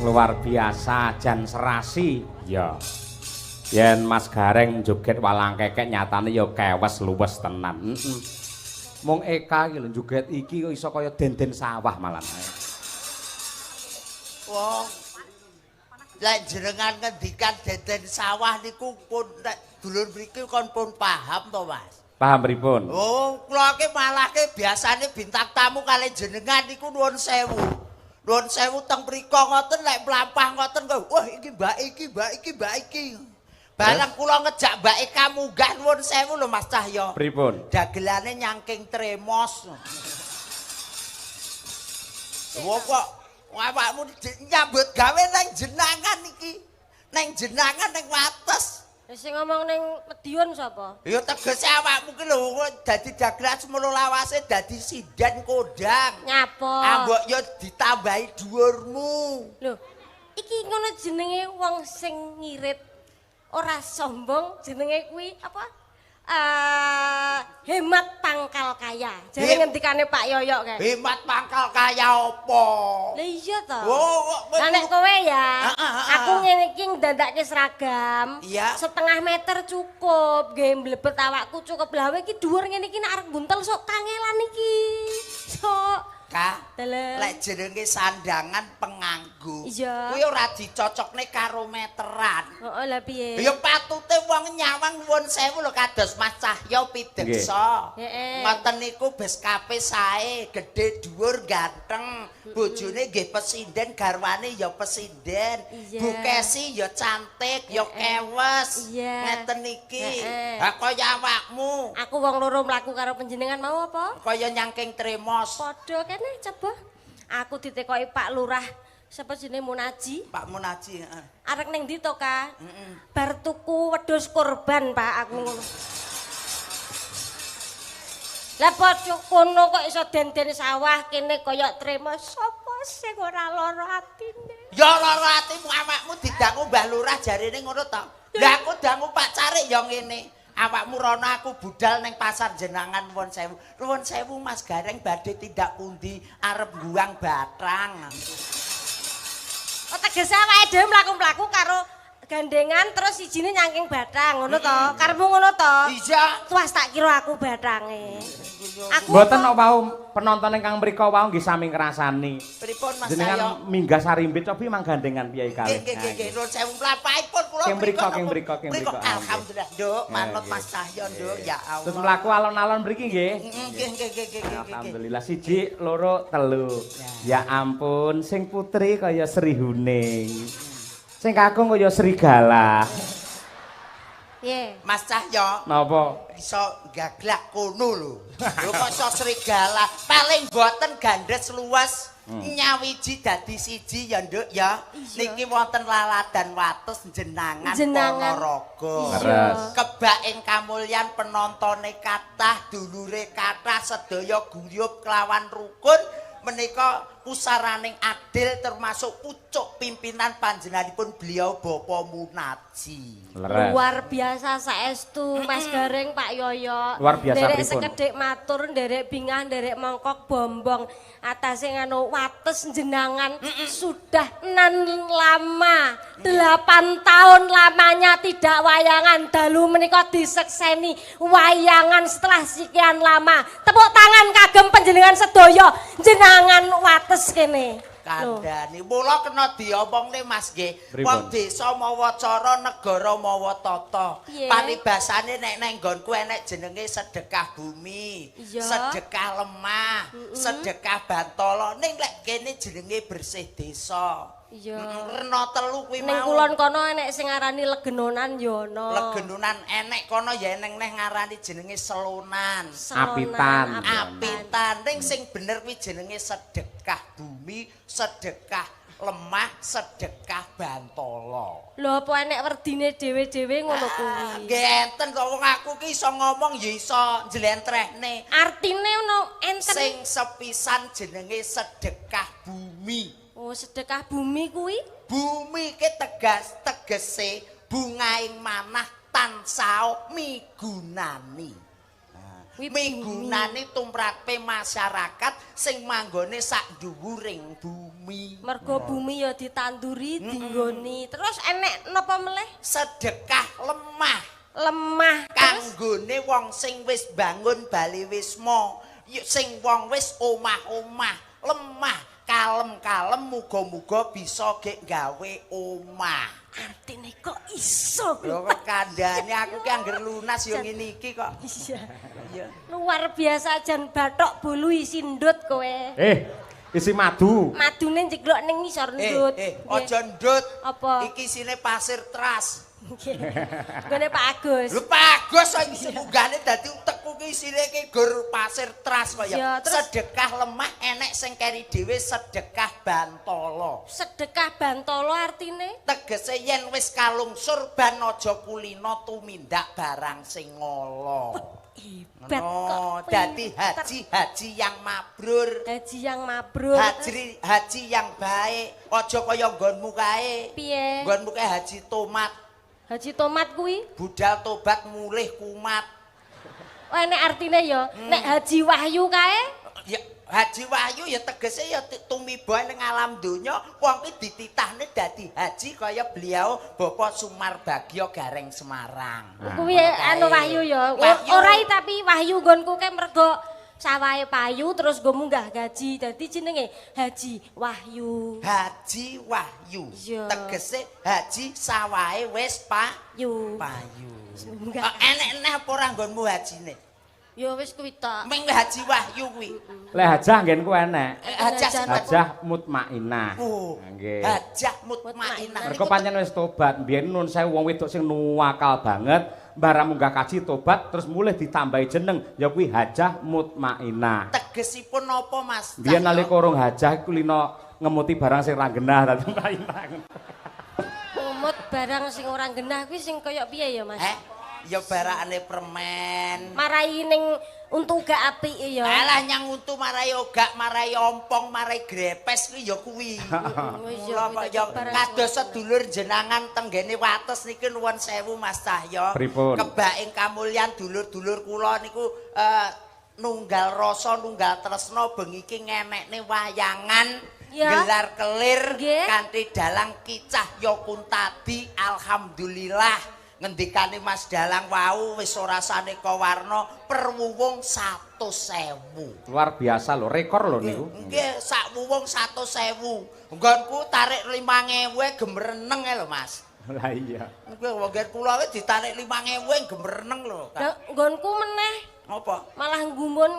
Luar biasa jan serasi. Ya. Yen Mas Gareng joget walang kekek nyatane ya kewes luwes tenan. Heeh. Mung Eka iki lho joget iki kok iso kaya denden sawah malah. Wong lek jenengan ngendikan denden sawah niku pun nek dulur mriki kon pun paham to, Mas? Paham pripun? Oh, kula ki malah ki biasane bintang tamu kali jenengan niku nuwun sewu. Nuwun sewu teng mriko ngoten lek mlampah ngoten kok, wah iki mbak iki, mbak iki, mbak iki. Bareng kula ngejak mbak Eka munggah nuwun sewu lho Mas Cahyo. Pripun? Dagelane nyangking tremos. Wong kok awakmu nyambut gawe nang jenangan iki. Nang jenangan nang wates. Sing ngomong ning Medion sapa? Ya tegese awakmu ki lho dadi dagelan semono lawase dadi sinden kondang. Nyapa? Ambok ya ditambahi dhuwurmu. Lho, iki ngono jenenge wong sing ngirit ora sombong, jenenge kuwi apa? Hemat pangkal kaya. Jare ngendikane Pak Yoyok kae. Hemat pangkal kaya apa? Lah iya to. Oh, lah nek kowe ya, aku ngene iki ndandake seragam. Iya. Setengah meter cukup, nggih mlebet awakku cukup. Lah kowe iki dhuwur ngene iki nek arep buntel sok kangelan iki. Sok. Ka, lek jenenge sandangan penganggu. Kuwi ora dicocokne karo meteran. Heeh, lah piye? Ya patute wong nyawang nuwun sewu lho kados Mas Cahyo pideksa. Ngoten niku beskape sae, gedhe dhuwur ganteng, bojone nggih pesinden, garwane ya pesinden. Bu Kesi ya cantik, ya kewes. Ngeten iki. Ha kaya awakmu. Aku wong loro mlaku karo panjenengan mau apa? Kaya nyangking tremos. Padha kene coba. Aku ditekoki Pak Lurah sapa jenenge Munaji? Pak Munaji, heeh. Arek ning ndi to, Ka? Bar tuku wedhus kurban, Pak, aku ngono. Lah padha kono kok iso den-den sawah kene kaya tremos sapa sing ora lara atine? Ya lara atimu awakmu didangu Mbah Lurah jarene ngono to. Lah aku dangu Pak Carik ya ngene. Awakmu rono aku budal ning pasar jenangan nuwun sewu. Nuwun sewu Mas Gareng badhe tindak pundi arep ngguang bathang. Oh tegese awake dhewe mlaku-mlaku karo gandengan terus sijine nyangking bathang ngono to. Karepmu ngono to? Iya. Tuas tak kira aku bathange. Aku mboten kok wau penonton ingkang mriko wau nggih sami ngrasani. Pripun Mas Cahyo? Jenengan minggah sarimbit cobi mang gandengan piye kalih. Nggih nggih nggih nuwun sewu mlampahipun kula mriko keng mriko keng mriko. Alhamdulillah Nduk, manut Mas Cahyo Nduk ya Allah. Terus mlaku alon-alon mriki nggih. Nggih nggih nggih nggih. Alhamdulillah 1 2 3. Ya ampun sing putri kaya Sri Huning. Sing kakung kaya serigala. Piye? Mas Cahyo. Napa? Iso gaglak kono lho. Lho kok iso serigala? Paling boten gandhes luwes. Nyawiji dadi siji ya Nduk ya. Niki wonten laladan wates jenangan Ponorogo. Kebak ing kamulyan penontone kathah, dulure kathah, sedaya guyub kelawan rukun. Menika pusaraning adil termasuk pucuk pimpinan panjenenganipun beliau Bapak Munaji. Luar biasa saestu Mas Gareng Pak Yoyo. Luar biasa nderek sekedhik matur, nderek bingah, nderek mongkok bombong atase nganu wates jenangan sudah nan lama 8 tahun lamanya tidak wayangan dalu menika disekseni wayangan setelah sekian lama. Tepuk tangan kagem panjenengan sedaya jenangan wates kene. Kandhane mula kena diomongne Mas nggih. Wong desa mawa cara, negara mawa tata. Paribasane nek nang nggonku enek jenenge sedekah bumi, sedekah lemah, sedekah bantala. Ning lek kene jenenge bersih desa. Iya. Rena telu kuwi mau. Ning kulon kono enek sing ngarani legenonan ya ana. Legenonan enek kono ya eneng neh ngarani jenenge selonan. Apitan. Apitan. Ning sing bener kuwi jenenge sedekah bumi, sedekah lemah, sedekah bantala. Lho apa enek werdine dhewe-dhewe ngono kuwi? Nggih enten kok wong aku ki iso ngomong ya iso njlentrehne. Artine ono enten sing sepisan jenenge sedekah bumi. Oh, sedekah bumi kuwi? Bumi ki tegas tegese bungaing manah tansah migunani. Migunani tumrape masyarakat sing manggone sak dhuwuring bumi. bumi. Mergo bumi ya ditanduri, dinggoni. Terus enek napa melih? Sedekah lemah. Lemah. Terus Kanggone wong sing wis bangun bali wisma, sing wong wis omah-omah, lemah, kalem-kalem muga-muga bisa gek gawe omah. Artine kok iso? Lho kok kandhane aku ki angger lunas yo ngene iki kok. Iya. Iya. Luar biasa, jan bathok bolu isi ndut kowe. Eh, isi madu. Madune njeglok ning ngisor Eh, ndut. eh, aja ndut. Apa? Iki isine pasir teras. Nggih. Nggone Pak Agus. Lho Pak Agus kok iki munggahne dadi utekku ki isine ki gur pasir teras kok Ya, ya. terus- Sedekah lemah enek sing keri dhewe sedekah bantala. Sedekah bantala artine? Tegese yen wis kalungsur ban aja kulino tumindak barang sing ngala. Hebat Ngono, kok. dadi pinter. haji-haji yang mabrur. Haji yang mabrur. Haji haji yang baik, aja kaya nggonmu kae. Piye? Nggonmu kae haji tomat, Haji tomat kuwi? Budal tobat mulih kumat. Oh, enek artine ya. Nek Haji Wahyu kae? Ya Haji Wahyu ya tegese ya tumiba ning alam donya wong ki dititahne dadi haji kaya beliau Bapak Sumarbagyo Gareng Semarang. Kuwi anu Wahyu ya. Wahyu. Ora tapi Wahyu nggonku kae mergo sawahe payu terus nggo munggah gaji. Dadi jenenge Haji Wahyu. Haji Wahyu. Iya. Tegese haji sawahe wis Yu. payu. Munggah. Oh, enek-enek apa ora nggonmu hajine? Ya wis kuwi tok. Ming Haji Wahyu kuwi. Lek hajah nggenku enek. Eh, Hajah sing Hajah mutmainah. Oh, Nggih. Hajah mutmainah. Mergo pancen wis tobat, mbiyen nun sewu wong wedok sing nuwakal banget, barang munggah kaji tobat terus mulih ditambahi jeneng ya kuwi Hajah Mutmainah. Tegesipun napa Mas? Mbiyen Cahyo? nalika urung hajah iku lino ngemuti barang sing ra genah dadi mutmainah. Ngumut barang sing ora genah kuwi sing kaya piye ya, Mas? Eh, ya barakane permen. Marai ning untu gak apik ya. Alah nyang untu marai ogak, marai ompong, marai grepes kuwi ya kuwi. Wis Mula kok ya kados sedulur jenangan tenggene Wates niki nuwun sewu Mas Cahyo. Pripun? Kebak ing kamulyan dulur-dulur kula niku nunggal rasa, nunggal tresna bengi iki ngenekne wayangan Ya. gelar kelir Nggih. kanthi dalang Ki Cahya Kuntadi. Alhamdulillah ngendikane Mas Dalang wau wis ora saneka warna per wuwung 100.000. Luar biasa lho, rekor lho niku. Nggih, sak wuwung 100.000. Nggonku tarik 5.000 gemreneng e lho, Mas. Lah iya. Nggih, wong nggen kula kuwi ditarik 5.000 gemreneng lho. Lah nggonku meneh Apa? malah nggumun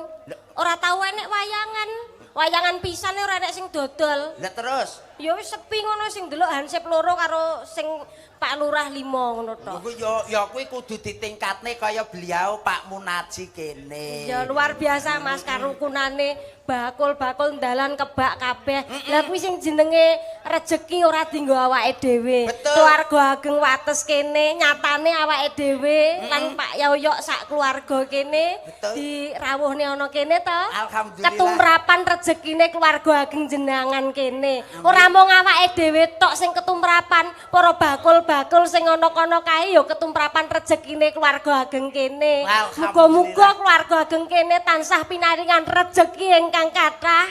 ora tau enek wayangan. Wayangan pisan ora enek sing dodol. Lah terus Ya wis sepi ngono sing ndelok hansip loro karo sing Pak Lurah 5 ngono tok. Kuwi ya ya kuwi kudu ditingkatne kaya beliau Pak Munaji kene. Ya luar biasa Mas karukunane bakul-bakul dalan kebak kabeh. Lah kuwi sing jenenge rejeki ora dienggo awake dhewe. Betul. Keluarga ageng Wates kene nyatane awake dhewe lan Pak Yoyok sak keluarga kene Betul. dirawuhne ana kene to. Alhamdulillah. Ketumrapan rezekine keluarga ageng jenangan kene. Ora mung awake dhewe tok sing ketumrapan, para bakul-bakul sing ana kono kae ya ketumrapan rezekine keluarga ageng kene. Alhamdulillah. Muga-muga keluarga ageng kene tansah pinaringan rejeki ingkang kathah,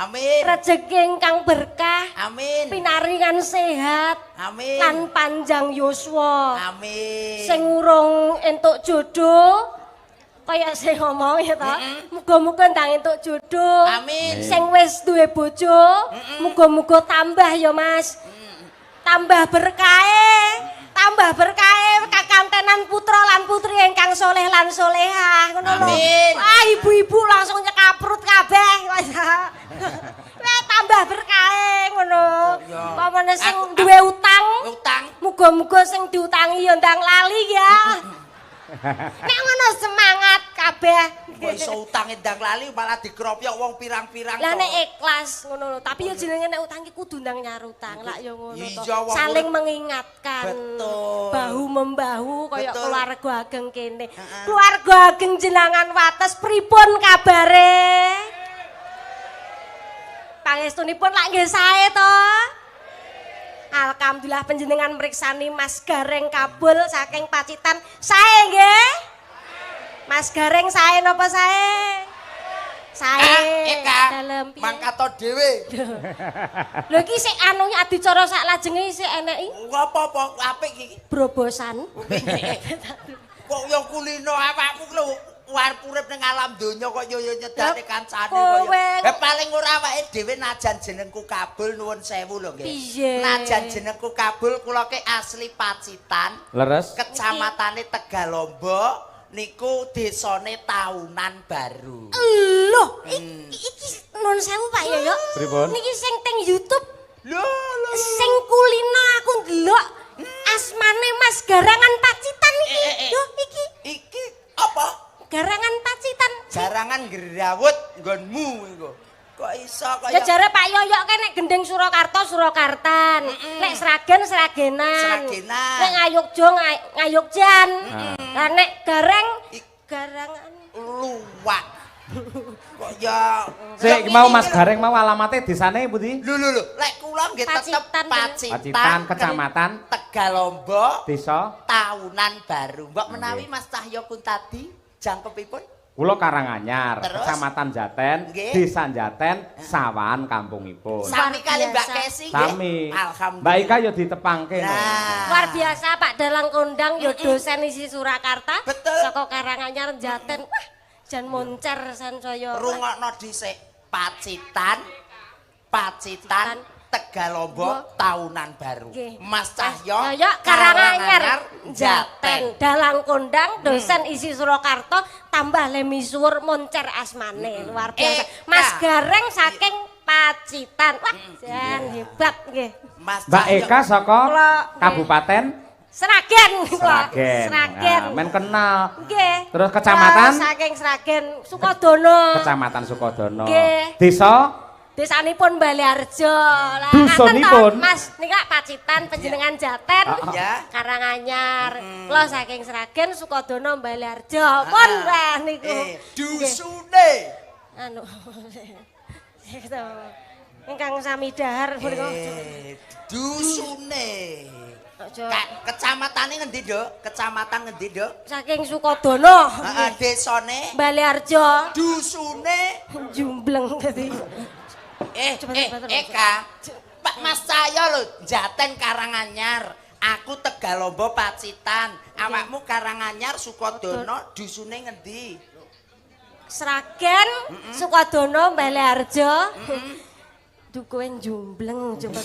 Amin. rejeki ingkang berkah, Amin. pinaringan sehat Amin. lan panjang yuswa. Amin. Sing urung entuk jodoh kaya sing ngomong ya ta. Muga-muga ndang entuk jodoh. Amin. Sing wis duwe bojo, muga-muga tambah ya Mas. Tambah berkahe, tambah berkahe kakantenan putra lan putri ingkang soleh lan solehah ngono lho. Amin. Wah, ibu-ibu langsung nyekaprut kabeh. Wah, tambah berkahe ngono. iya. Pamane sing duwe utang, Utang. muga-muga sing diutangi ya ndang lali ya. Nek ngono semangat kabeh. Kok iso utang ndang lali malah dikropyok wong pirang-pirang. Lah to. nek ikhlas ngono lho, tapi ya jenenge nek utang ki kudu ndang nyar utang lak ya ngono to. Iya, wong Saling urip. mengingatkan. Betul. Bahu membahu kaya Betul. keluarga ageng kene. Keluarga ageng jenangan Wates pripun kabare? Pangestunipun lak nggih sae to? Alhamdulillah panjenengan mriksani Mas Gareng Kabul saking Pacitan. Sae nggih? Mas Gareng sae napa sae? Sae. Eka. Dalem piye? Mangkato dhewe. Lho, iki sik anu adicara sak lajenge sik eneki Apa-apa apik iki. Brobosan. Kok yo kulino awakmu lho arep urip ning alam donya kok yo yo nyedane kancane Kowe. kaya. Eh, paling ora awake dhewe najan jenengku Kabul, nuwun sewu lho nggih. Piye? Najan jenengku Kabul, kula ke asli Pacitan, Leres. Kecamatane Tegalombo, niku desane Tahunan Baru. Loh, iki nuwun sewu, Pak Yoyo. Pripun? Niki sing teng YouTube Lho lho. Sing kulino aku ndelok asmane Mas Garangan Pacitan iki. Eh, eh, eh. Yo iki Iki apa? Garangan Pacitan. Garangan grawut nggonmu iku. Kok iso kaya Ya jare Pak Yoyo kan nek gending Surakarta Surakartan, nek Sragen Sragenan. Sragenan. Nek Ngayogja Ngayogjan. Lah nek Gareng Garangan. Luwak. Kok ya Sik, iki mau Mas Gareng mau alamate desane pundi? Lho lho lho, lek kula nggih tetep Pacitan, Pacitan, Pacitan, kecamatan Tegalombo, desa Tahunan Baru. Mbok menawi Mas Cahyo Kuntadi jangkepipun? Kula Karanganyar, Terus? Kecamatan Jaten, Nggih. Desa Jaten, Sawahan kampungipun. Sami kali Mbak Biasa. Kesi nggih. Sami. Alhamdulillah. Mbak Ika ya ditepangke no. Nah. Luar biasa, Pak Dalang kondang ya dosen isi Surakarta. Betul. Saka Karanganyar Jaten. Wah, jan moncer sansaya. Rungokno dhisik. Pacitan, Pacitan, Tegalombo, Tahunan Baru. Nggih. Mas Cahyo, Cahyo Karanganyar, Jaten. Jaten, dalang kondang, dosen isi Surakarta, tambah le misuwur moncer asmane, luar biasa. Mas Gareng saking Pacitan. Wah, jan hebat nggih. Mas Mbak Cahyo. Eka saka Kabupaten Sragen kula. Sragen. Sragen. Nah, men kenal. Nggih. Terus kecamatan? Kula saking Sragen, Sukodono. Kecamatan Sukodono. Nggih. Desa Desanipun Baleharjo. Lah Dusunipun? ngaten to, Mas, nika Pacitan, panjenengan Jaten. Ya. Karanganyar. Kula saking Sragen, Sukodono, Baleharjo. Pun lah niku. Dusune. Anu. Ingkang sami dahar punika. Dusune. Aja. Kecamatane ngendi, Nduk? Kecamatan ngendi, Nduk? Saking Sukodono. Heeh, desane, Baleharjo. Dusune. Jumbleng dadi. Eh, Coba, eh, coba, coba. Eka. Pak Mas Cahyo lho, Jaten Karanganyar. Aku Tegalombo Pacitan. Awakmu Karanganyar Sukodono, dusune ngendi? Sragen, Sukodono, Baleharjo. Duh, kowe jumbleng coba.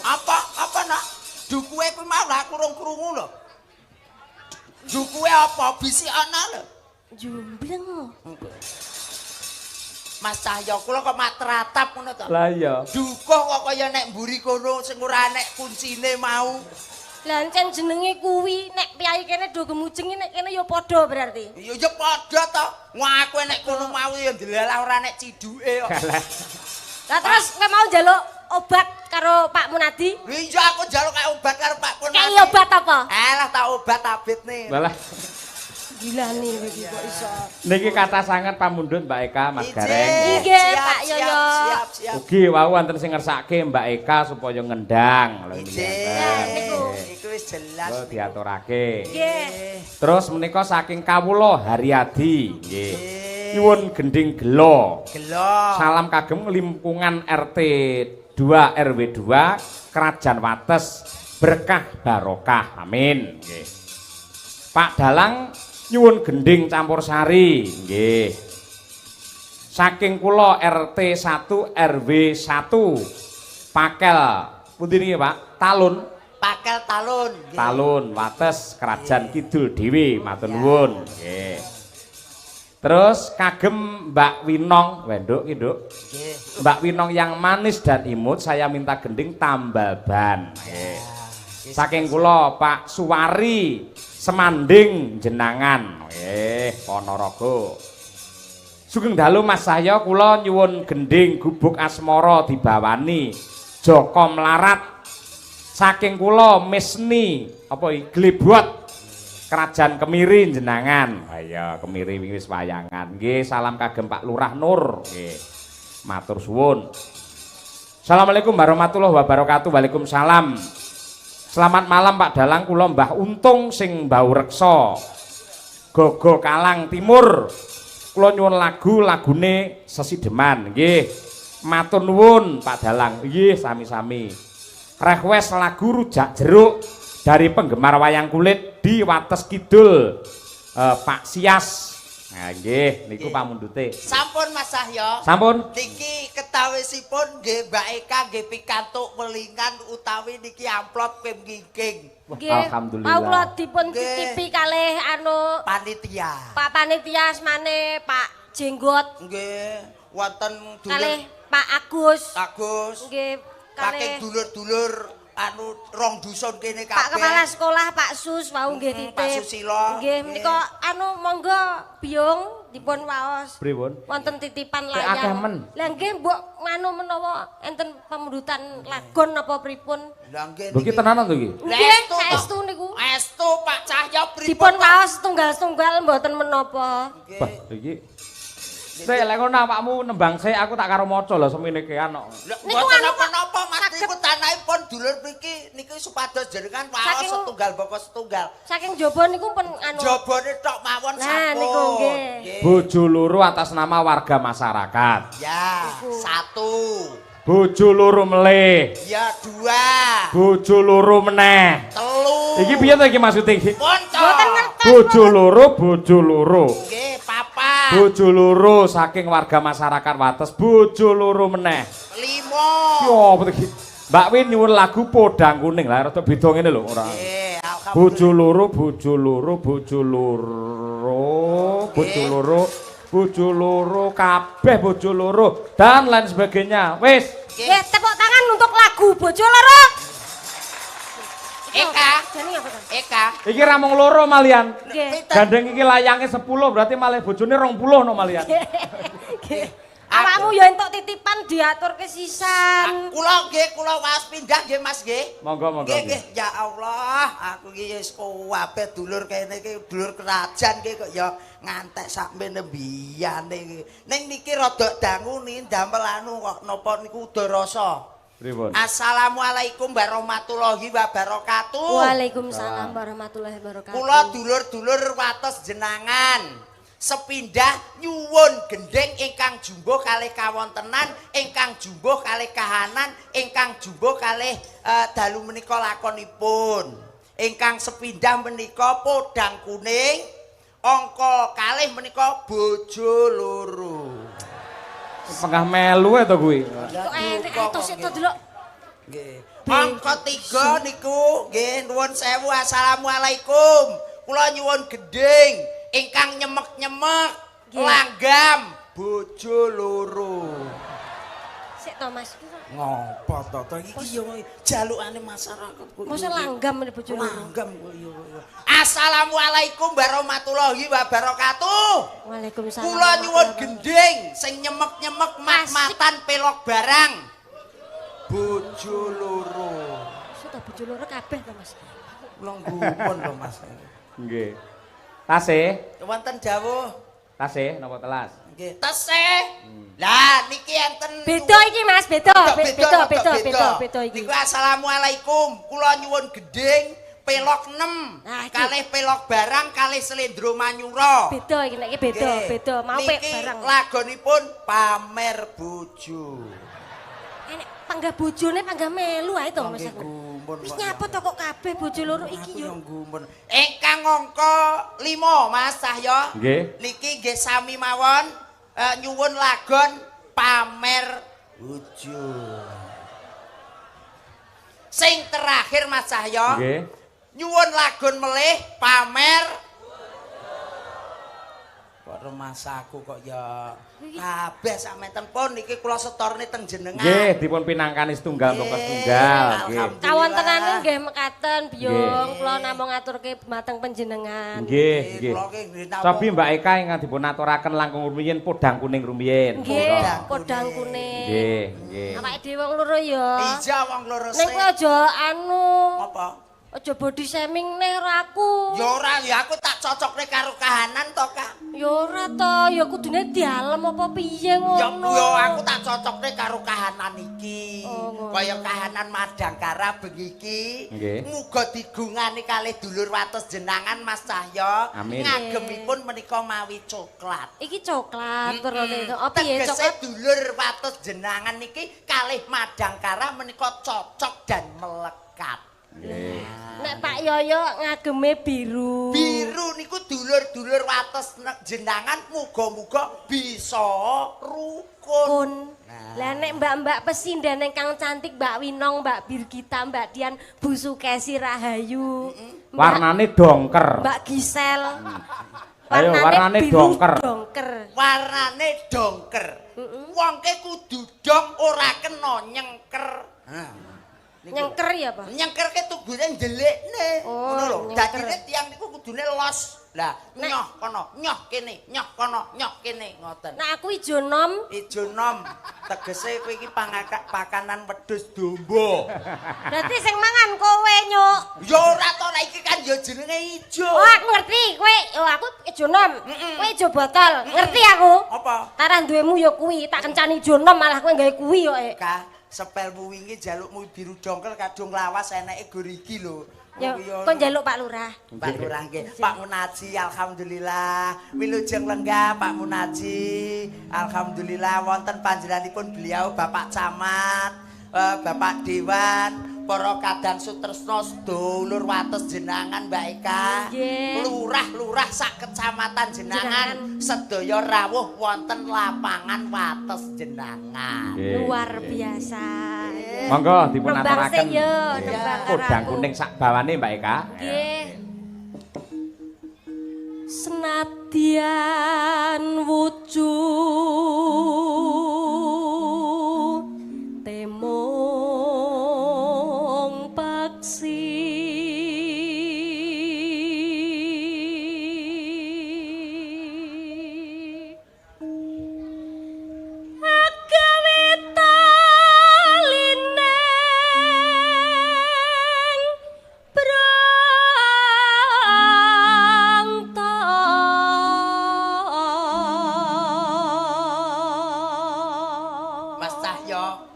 Apa apa nak? Dukuwe kuwi mau lah aku urung krungu lho. Dukuwe apa? Bisi ana lho. Jumbleng. Mas Cahyo kula kok mak teratap ngono to. Lah iya. Dukuh kok kaya nek mburi kono sing ora nek kuncine mau. Lah encen jenenge kuwi nek piyai kene do gemujeng, nek kene ya padha berarti. Ya ya padha to. Wong aku nek kono mau ya ndelalah ora nek ciduke kok. Lah terus kowe mau njaluk obat karo Pak Munadi? Iya, aku njaluk kae obat karo Pak Punadi. Kayak obat apa? Alah, tak obat abit nih. Walah. Gila nih iki kok iso. Niki kata sangat pamundhut Mbak Eka, Mas Gareng. Nggih, Siap, Pak siap, Yoyo. Siap, siap. Ugi wau wonten sing ngersake Mbak Eka supaya ngendang lho Ije. Niku. Iku wis jelas. Lho, diaturake. Nggih. Terus menika saking kawula Haryadi nggih. Nyuwun gending gelo. Gelo. Salam kagem lingkungan RT 2 RW 2 Kerajaan Wates, berkah barokah. Amin nggih. Pak Dalang nyuwun gending campur sari nggih. Saking kula RT 1 RW 1 Pakel pundi niki, Pak? Talun. Pakel Talun. Nggih. Talun Wates Kerajaan Kidul dhewe, matur nuwun nggih. Terus kagem Mbak Winong, wenduk ki, Nduk. Nggih. Mbak Winong yang manis dan imut, saya minta gending tambal ban. Nggih. Saking kula Pak Suwari Semanding Jenangan. Nggih, Ponorogo. Sugeng dalu Mas Cahyo, kula nyuwun gending Gubuk Asmara dibawani Joko Melarat. Saking kula Misni apa iki Glebot Kerajaan Kemiri Jenangan. Ayo Kemiri wingi wis wayangan. Nggih, salam kagem Pak Lurah Nur. Nggih. Matur suwun. Assalamualaikum warahmatullahi wabarakatuh. Waalaikumsalam. Selamat malam Pak Dalang, kula Mbah Untung sing mbau reksa. Gogo Kalang Timur. Kula nyuwun lagu lagune Sesideman. Nggih. Matur nuwun Pak Dalang. Nggih, sami-sami. Request lagu Rujak Jeruk dari penggemar wayang kulit di Wates Kidul. Pak Sias. Nah, nggih, niku pamundhute. Sampun Mas Cahyo. Sampun. Niki ketawisipun nggih Mbak Eka nggih pikantuk welingan utawi niki amplop pim ngingking. Nggih. Alhamdulillah. Mau kula dipun titipi kalih anu panitia. Pak panitia asmane Pak Jenggot. Nggih, wonten dulur kalih Pak Agus. Agus. Nggih, kalih dulur-dulur anu rong dusun kene kabeh. Pak kepala sekolah Pak Sus wau nggih titip. Pak Susilo. Nggih menika anu monggo Biyung dipun waos. Pripun? Wonten titipan layang. Akeh men. Lah nggih mbok nganu menawa enten pamundutan lagon napa pripun. Lah nggih. Lho iki tenanan to iki? Nggih, saestu niku. Estu Pak Cahyo pripun? Dipun waos setunggal-setunggal mboten menapa. Wah, iki sik lek ngono awakmu nembang sik aku tak karo maca lho semene kean kok. Niku mboten napa-napa Mas niku tanahipun dulur mriki niki supados jenengan waos setunggal baka setunggal. Saking jaba niku pun anu. Jabane tok mawon sampun. Niku nggih. Bojo loro atas nama warga masyarakat. Ya, satu. Bojo loro melih. Ya, dua. Bojo loro meneh. Telu. Iki piye to iki maksude iki? Mboten ngertos. Bojo loro, bojo loro. Nggih, papat. Bojo loro saking warga masyarakat Wates, bojo loro meneh. Limo. Yo apa iki? Mbak Win nyuwun lagu Podang Kuning. Lah rada beda ngene lho ora. Nggih, alhamdulillah. Bojo loro, bojo loro, bojo loro, bojo loro, bojo loro, kabeh bojo loro dan lain sebagainya. Wis. Nggih, tepuk tangan untuk lagu Bojo Loro. Eka. Eka. Iki ra mung loro malian. Nggih. Gandeng iki layange 10 berarti malih bojone 20 no malian. Nggih. Awakmu ya entuk titipan diaturke sisan. Kula nggih, kula waos pindah nggih Mas nggih. Monggo monggo. Nggih, ya Allah, aku iki wis kabeh dulur kene iki dulur kerajaan iki kok ya ngantek sakmene mbiyane iki. Ning niki rada dangu niki ndamel anu kok napa niku udarasa. Pripun? Assalamualaikum warahmatullahi wabarakatuh. Waalaikumsalam warahmatullahi wabarakatuh. Kula dulur-dulur Wates jenangan sepindah nyuwun gendheng ingkang jumbuh kalih kawontenan, ingkang jumbuh kalih kahanan, ingkang jumbuh kalih dalu menika lakonipun. Ingkang sepindah menika Podang Kuning, angka kalih menika bojo loro. Pengah melu to kuwi. Kok enek atos to delok. Nggih. Angka 3 niku nggih nuwun sewu assalamualaikum. Kula nyuwun gendhing ingkang nyemek-nyemek langgam bojo loro. Sik to Mas. Ngopo to to iki yo jalukane masyarakat kok. Mosok langgam ngene bojo loro. Langgam kok yo. Assalamualaikum warahmatullahi wabarakatuh. Waalaikumsalam. Kula nyuwun gendhing sing nyemek-nyemek mat-matan pelok barang. Bojo loro. Sik to bojo loro kabeh to Mas. Kula gumun lho Mas. Nggih. Tasih? Wonten dawuh. Tasih napa telas? Nggih, tesih. Lah niki enten beda iki Mas, beda. Beda beda beda beda iki. Niku assalamualaikum. Kula nyuwun gendhing pelok 6. Kalih pelok barang kalih slendro manyura. Beda iki nek iki beda, beda. Mau pek barang. Lagonipun pamer bojo. Enek panggah bojone panggah melu ae to Mas aku. Wis nyapa to kok kabeh bojo loro iki yo. Ingkang angka 5 Mas Cahyo. Nggih. Niki nggih sami mawon nyuwun lagon pamer bojo. Sing terakhir Mas Cahyo. Nggih. Nyuwun lagon melih pamer kok rumasaku kok ya kabeh sakmenten pun niki kula setorne teng jenengan. Nggih, dipun pinangkani setunggal mbaka setunggal. Nggih. Kawontenane nggih mekaten Biyung, kula namung ngaturke dhumateng panjenengan. Nggih, nggih. Cobi Mbak Eka ingkang dipun aturaken langkung rumiyin Podang Kuning rumiyin. Nggih, Podang Kuning. Nggih, nggih. Awake dhewe wong loro ya. Iya, wong loro sik. Ning kowe aja anu. Apa? Aja body shaming neh aku. Ya ora, ya aku tak cocokne karo kahanan to, Kak. Ya ora to, ya kudune dialem apa piye ngono. Ya aku tak cocokne karo kahanan iki. Oh, kaya kahanan Madangkara bengi iki. Muga digungani kalih dulur wates jenangan Mas Cahya. Ngagemipun menika mawi coklat. Iki coklat werone itu. Apa piye coklat? Tegese dulur wates jenangan niki kalih Madangkara menika cocok dan melekat. Nek Pak Yoyo ngageme biru. Biru niku dulur-dulur wates jenangan muga-muga bisa rukun. Lah nek mbak-mbak pesinden ingkang cantik Mbak Winong, Mbak Birgita, Mbak Dian, Bu Sukesi Rahayu. Warnane dongker. Mbak Gisel. Ayo warnane dongker. Warnane dongker. Wongke kudu dong ora kena nyengker. Nyengker ya, Pak? Nyengkerke tugune ndelikne. Ngono lho. Dadine tiyang niku kudune los. Lah, nyoh kono, nyoh kene, nyoh kono, nyoh kene, ngoten. Nah, aku ijo nom. Ijo nom. Tegese kowe iki pakanan wedhus domba. Berarti sing mangan kowe, Nyuk. Ya ora to, nek iki kan ya jenenge ijo. Oh, aku ngerti. Kowe, oh aku ijo nom. Kowe ijo botol. Ngerti aku? Apa? Tarah duwemu ya kuwi, tak kencani ijo nom malah kowe gawe kuwi kok. Kak, sepelmu wingi jalukmu biru dongkel kadung lawas eneke gor iki lho. Ya, kon njaluk Pak Lurah. Pak Lurah nggih. Pak Munaji alhamdulillah. Wilujeng lenggah Pak Munaji. Alhamdulillah wonten panjenenganipun beliau Bapak Camat, Bapak Dewan, para kadang sutresna sedulur wates jenangan Mbak Eka. Lurah-lurah sak kecamatan jenangan sedaya rawuh wonten lapangan wates jenangan. Luar biasa. Monggo dipun aturaken. Kodang kuning sak bawane Mbak Eka. Nggih. Senadyan wujud temung paksi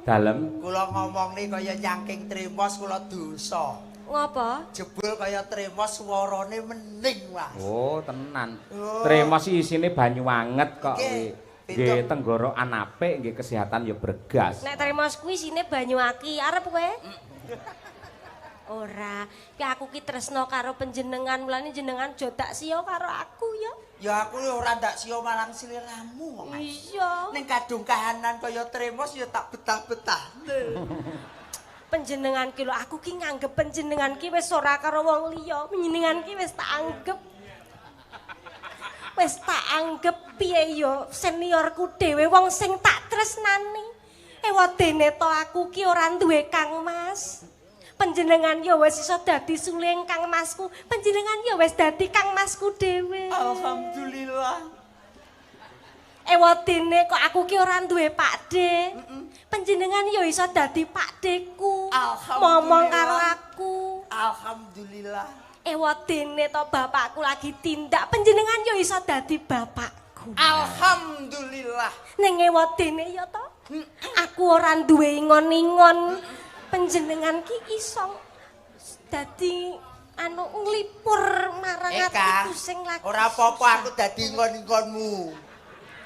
dalem kula ngomongne kaya nyangking tremos kula dosa. Ngopo? Jebul kaya tremos swarane mening, Mas. Oh, tenan. Oh. Tremos isine banyu anget kok kuwi. Nggih, tenggorokan apik, nggih kesehatan ya bregas. Nek tremos kuwi isine banyu aki, arep kowe? Ora, ki aku ki tresno karo panjenengan, mulane jenengan aja dak siya karo aku ya. Ya aku ora ndak siya marang sliramu kok, Mas. Iya. Ning kadung kahanan kaya tremos ya tak betah-betahne. Panjenengan ki lho, aku ki nganggep panjenengan ki wis ora karo wong liya, panjenengan ki wis tak anggep. Wis tak anggep piye ya seniorku dhewe wong sing tak tresnani. Ewadene to aku ki ora duwe Kang Mas. Panjenengan ya wis iso dadi suling Kang Masku, panjenengan ya wis dadi Kang Masku dhewe. Alhamdulillah. Ewadene kok aku ki ora duwe Pakde. Panjenengan ya iso dadi Pakdeku. Momong karo aku. Alhamdulillah. Ewadene to bapakku lagi tindak, panjenengan ya iso dadi bapakku. Alhamdulillah. Ning ewadene ya to, aku ora duwe ingon-ingon. Panjenengan ki iso dadi anu nglipur marang atiku sing lagi. Ora apa-apa aku dadi ingon-ingonmu.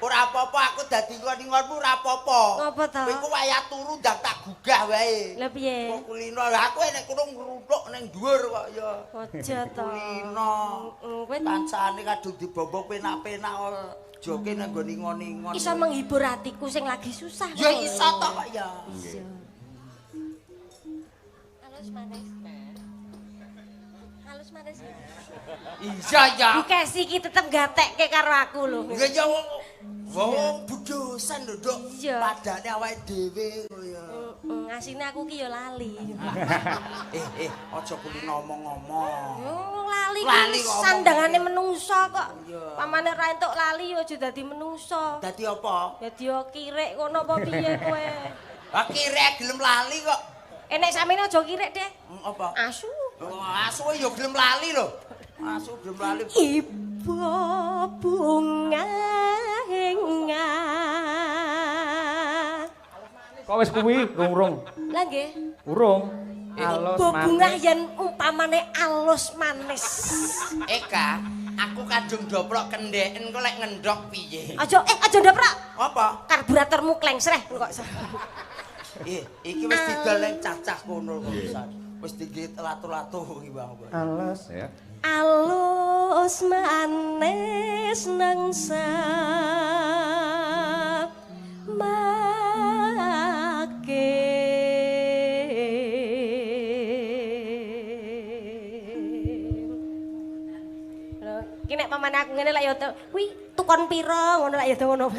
Ora apa-apa aku dadi ingon-ingonmu ora apa-apa. Ngopo to? Kowe ku wayah turu ndang tak gugah wae. Lah piye? Kok kulino lah aku nek kono ngruntuk ning dhuwur kok ya. Aja to. Kulino. Kowe kancane kadung dibombong penak-penak joke nang nggon ingon-ingon. Iso menghibur atiku sing lagi susah. Ya iso to kok ya. Iya. Halus manis. Halus manis. Iya ya. Bu Kesi iki tetep gatekke karo aku lho. Iya ya wong wong budosan lho, Nduk. Padane awake dhewe ya. Ngasine aku ki ya lali. Aja kuwi ngomong-ngomong. Lali ki sandangane menungso kok. Pamane ra entuk lali ya aja dadi menungso. Dadi apa? Dadi yo kirik ngono apa piye kowe? Ah kirik gelem lali kok. Nek samene aja kirik deh. Apa? Asu. Wah, asu ya gelem lali lho. Asu gelem lali. Ibu bunga Kok wis kuwi rung-rung? Lah nggih. Urung. Alus Ibu bungah yen umpamane alus manis. Eka, aku kadung doprok kendheken kok lek ngendhok piye? Aja aja ndoprok. Apa? Karburatormu klengsreh kok. Iki wis didol ning cacah kono kok pisan. Wis digit latu-latu iki Bang. Alus ya. Alus manis nang make. Ki nek pamane aku ngene lek ya kuwi tukon pira ngono lek ya ngono.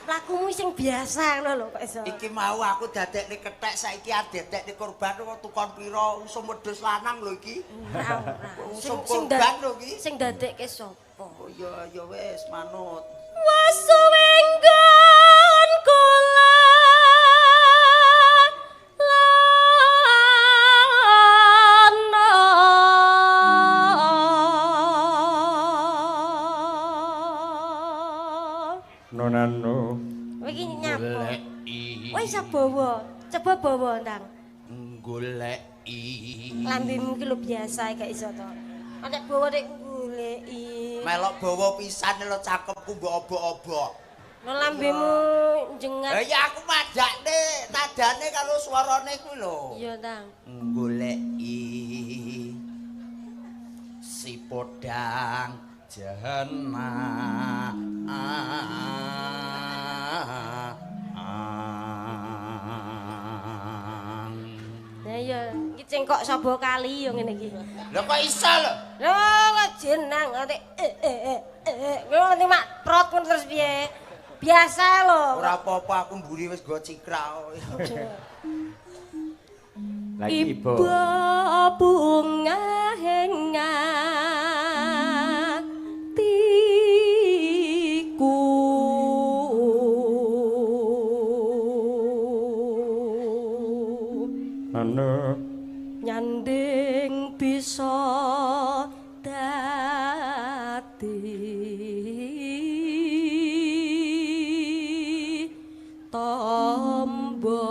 Lakumu sing biasa ngono lho kok iso. Iki mau aku dadekne kethek saiki adedekne korban kok tukon pira usum wedhus lanang lho iki. Ora ora. Usum korban lho iki. Sing dadekke sapa? Oh iya ya wis manut. Wasuwenggon kula Nonano. Kowe iki nyapa? Kowe iso bawa. Coba bawa ndang. Goleki. Lambemu iki lho biasa gak iso to. Nek bawa nek goleki. Melok bawa pisan lho cakepku mbok obok-obok. Lho lambemu jengat. Lah ya aku madakne, nadane karo swarane kuwi lho. Iya, Ndang. Goleki si podang jahana. Lah iya, iki cengkok saba kali yo ngene iki. Lho kok iso lho? Lho kok jenang ate ngono nganti mak prot ngono terus piye? Biasa lho. Ora apa-apa aku mburi wis go cikrak. Lagi ibu. Bunga atiku. Anu nyanding bisa dadi tombo.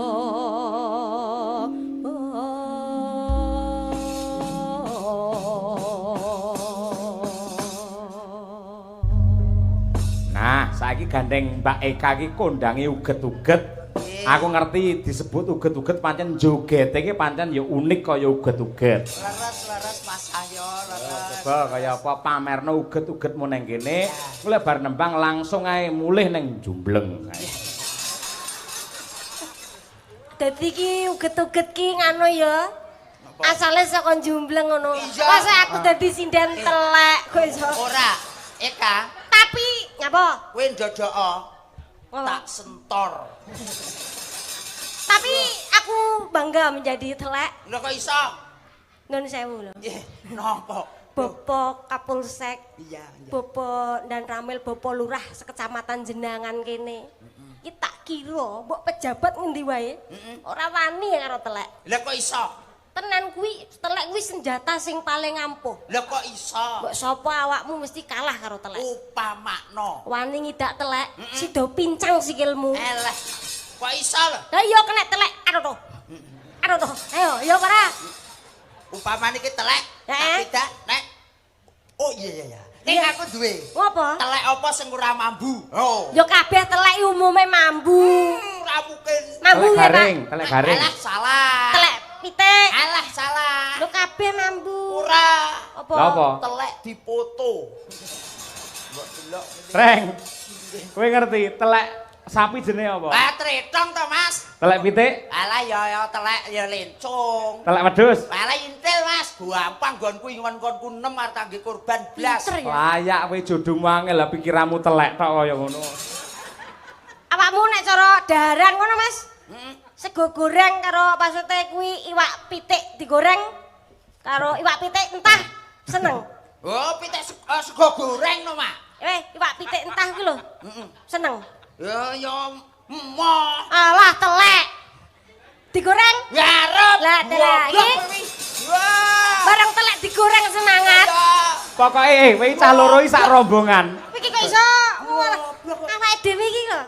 Nah, saiki gandeng Mbak Eka iki kondange uget-uget. Aku ngerti disebut uget-uget pancen jogete iki pancen ya unik kaya uget-uget. Leres-leres Mas Ayo, leres. Coba kaya apa pamerno uget-ugetmu nang kene, kuwi bar nembang langsung ae mulih nang Jumbleng. Dadi iki uget-uget ki ngono ya. Asale saka Jumbleng ngono. Iya. Masa aku dadi sinden telek kok iso. Ora, Eka. Tapi nyapa? Kowe ndodoko. Tak sentor. Tapi aku bangga menjadi telek. Lho kok iso? Nun sewu lho. Nggih, napa? Bapak Kapolsek. Iya, iya. Bapak dan Ramil, Bapak Lurah sekecamatan Jenangan kene. Iki tak kira mbok pejabat ngendi wae. Ora wani karo telek. Lha kok iso? Tenan kuwi telek kuwi senjata sing paling ampuh. Lha kok iso? Mbok sapa awakmu mesti kalah karo telek. Upamakno. Wani ngidak telek, sida pincang sikilmu. Eleh. Kok iso lho? Lah iya kena telek. Aduh to. Aduh to. Ayo, iya ora? Upamane iki telek, tak tidak nek. Oh iya iya iya. Ning aku duwe. Ngopo? Telek apa sing ora mambu? Oh. Ya kabeh telek umume mambu. Ora mungkin. Mambu telek ya, Pak. garing, telek garing. Alah salah. Telek pitik. Alah salah. Lho kabeh mambu. Ora. Apa? Lha apa? Telek dipoto. Mbok delok ngene. Reng. Kowe ngerti telek sapi jenenge apa? Lah tretong to, Mas. Telek pitik? Alah ya ya telek ya lencung. Telek wedhus? Alah intil, Mas. Gampang nggonku ingon-ngonku 6 arep kangge korban blas. Pinter ya. Layak kowe jodohmu angel lah pikiranmu telek tok kaya ngono. Awakmu nek cara daharan ngono, Mas. Sego goreng karo pasute kuwi iwak pitik digoreng karo iwak pitik entah seneng. Oh, pitik sego goreng no, Mak. Iwak pitik entah kuwi lho. Seneng. Ya ya emoh. Alah telek. Digoreng? Ya arep. Lah telek iki. Wah. Bareng digoreng semangat. Ya. Pokoke kowe cah loro iki sak rombongan. Kowe iki kok iso awake dhewe iki lho.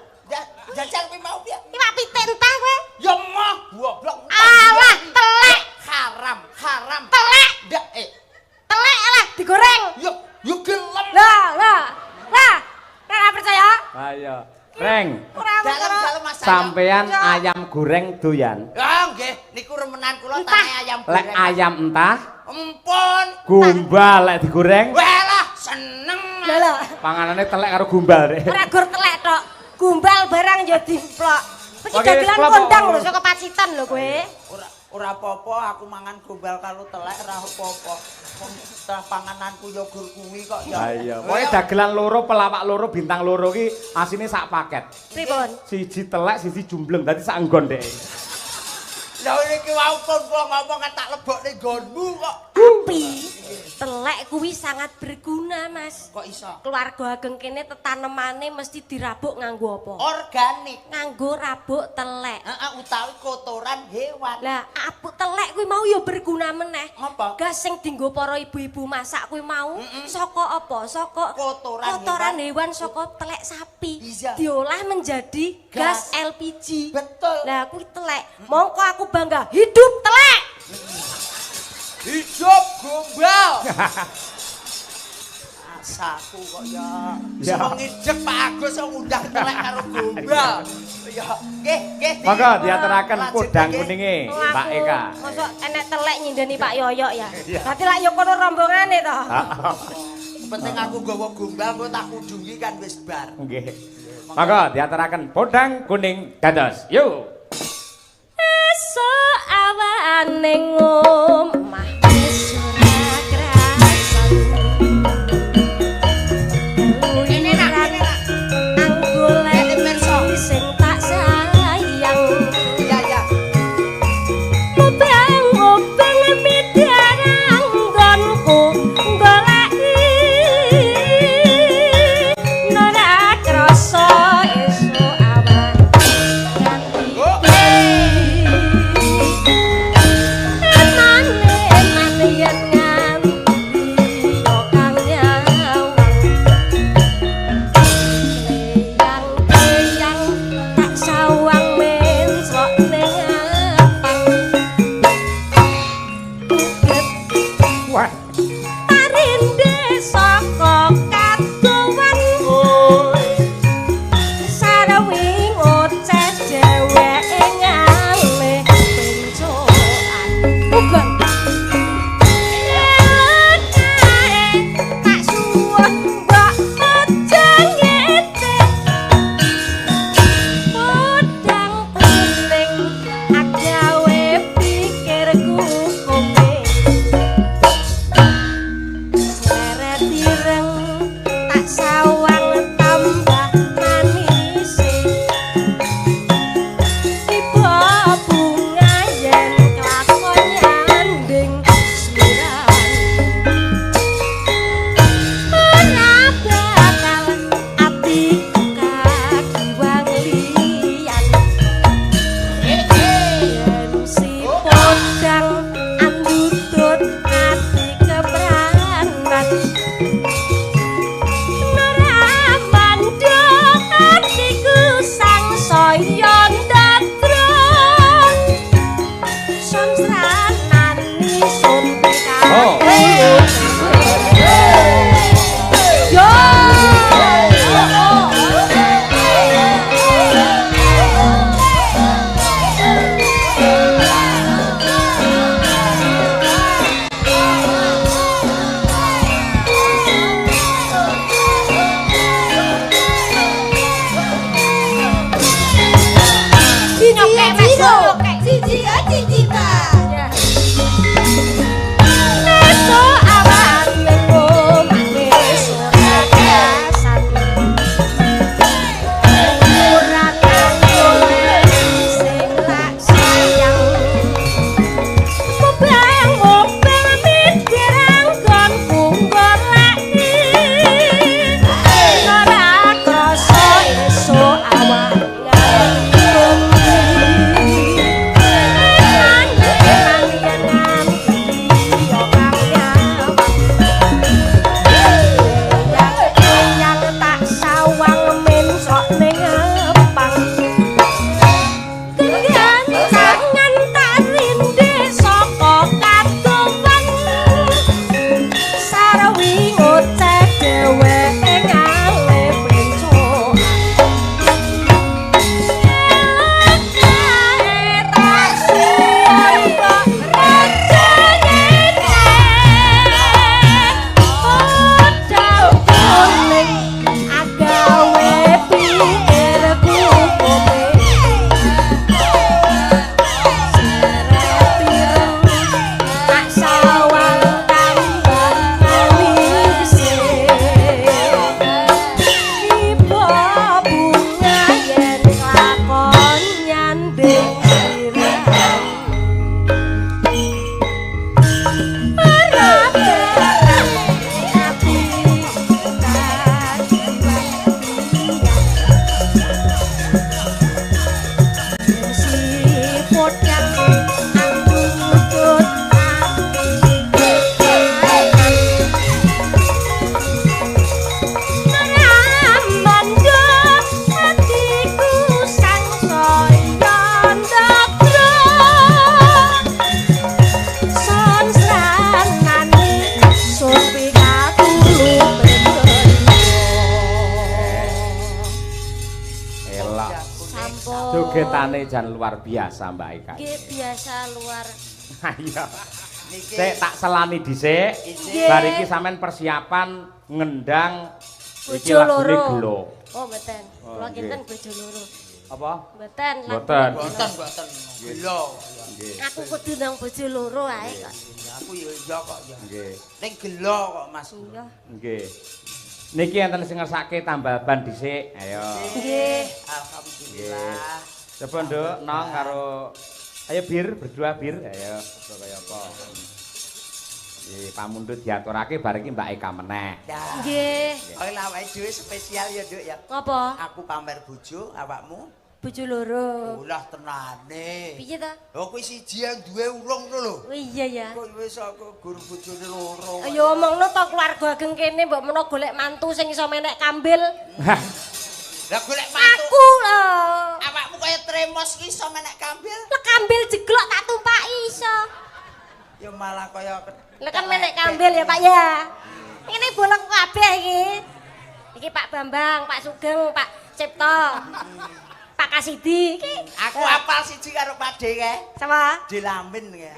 Jajal kowe mau piye? Iwak pitik entah kowe. Ya moh, goblok. Alah, telek. Haram, haram. Telek. Ndak Telek alah digoreng. Yo, yo gelem. Lah, lah. Lah, ora percaya? Ayo. Reng, Ora Dalem-dalem Mas Ayo. sampean Ya. ayam goreng doyan. Ya nggih, niku remenan kula Entah. tane ayam Lek goreng. ayam entah, Empun. gombal lek digoreng, Walah, seneng. Lah lah. panganane telek karo gombal rek. Ora gur telek tok. Gombal barang ya dimplok. Iki Oke, dagelan wis, kondang klop. lho saka Pacitan lho kowe. Ora ora apa-apa aku mangan gombal karo telek ora apa-apa. Wong setelah pangananku ya gur kuwi kok ya. Ha iya, pokoke dagelan loro, pelawak loro, bintang loro ki asine sak paket. Pripun? Siji telek, siji jumbleng, dadi sak nggon dek. Lah niki wau pun kula ngomong kan tak lebokne nggonmu kok. Tapi telek kuwi sangat berguna, Mas. Kok iso? Keluarga ageng kene tetanemane mesti dirabuk nganggo apa? Organik. Nganggo rabuk telek. Heeh, utawi kotoran hewan. Lah, abuk telek kuwi mau ya berguna meneh. Apa? Gas sing dienggo para ibu-ibu masak kuwi mau saka apa? Saka Kotoran kotoran hewan, saka telek sapi. Iya. Diolah menjadi gas, Gas. LPG. Betul. Lah kuwi telek. Mongko aku bangga hidup telek. Hidup gombal. Asaku kok ya. Ya. Wong ngidek Pak Agus kok ngundang telek karo gombal. Ya, nggih, nggih. Monggo diaturaken Lajeng, podang nggih. kuninge, Wong Mbak aku, Eka. Mosok enek telek nyindeni Pak Yoyok ya. Iya. Berarti lak yo kono rombongane to. Penting aku nggawa gombal engko tak kudungi kan wis bar. Nggih. Monggo diaturaken podang kuning dados. Yuk. Esuk awane ngomah wis ora krasan. Kene nak, kene nak. Anggolek Kene pirsa. sing tak sayang. Iya, iya. Obang-obang midarang nggonku goleki ora krasa esuk awan nganti Oh. Biasane jan luar biasa Mbak Eka. Nggih, biasa luar. Iya. Niki Sik tak selani dhisik. Nggih. Bar iki sampean persiapan ngendang iki Bojo lagune loro. Gelo. Oh, mboten. Oh, Kula nggih. kinten bojo loro. Apa? Mboten. Mboten. Mboten, mboten. Gelo. Nggih. Aku kudu nang bojo loro ae kok. Aku ya iya kok ya. Nggih. Ning gelo kok, Mas. Iya. Nggih. Niki enten sing ngersake tambal ban dhisik. Ayo. Nggih. Alhamdulillah. Coba Nduk, Nong karo ayo Bir, berdua Bir. Ayo, coba kaya apa. Nggih, pamundhut diaturake bar iki Mbak Eka meneh. Ya. Nggih. Oh, lah awake dhewe spesial ya, Nduk ya. Ngopo? Aku pamer bojo, awakmu Bojo loro. ulah tenane. Piye ta? Oh, kuwi siji yang duwe urung to lho. Oh iya ya. Kok wis aku gur bojone loro. Ayo omongno to keluarga ageng kene mbok menawa golek mantu sing iso menek kambil. Lah golek mantu. Aku lho. Awakmu kaya tremos ki iso menek kambil. Lah kambil jeglok tak tumpaki iso. Ya malah kaya Lah kan menek kambil ya Pak ya. Ini bolong kabeh iki. Iki Pak Bambang, Pak Sugeng, Pak Cipto. Pak Kasidi iki. Aku apal siji karo Pak De kae. Sama? Dilamin kae.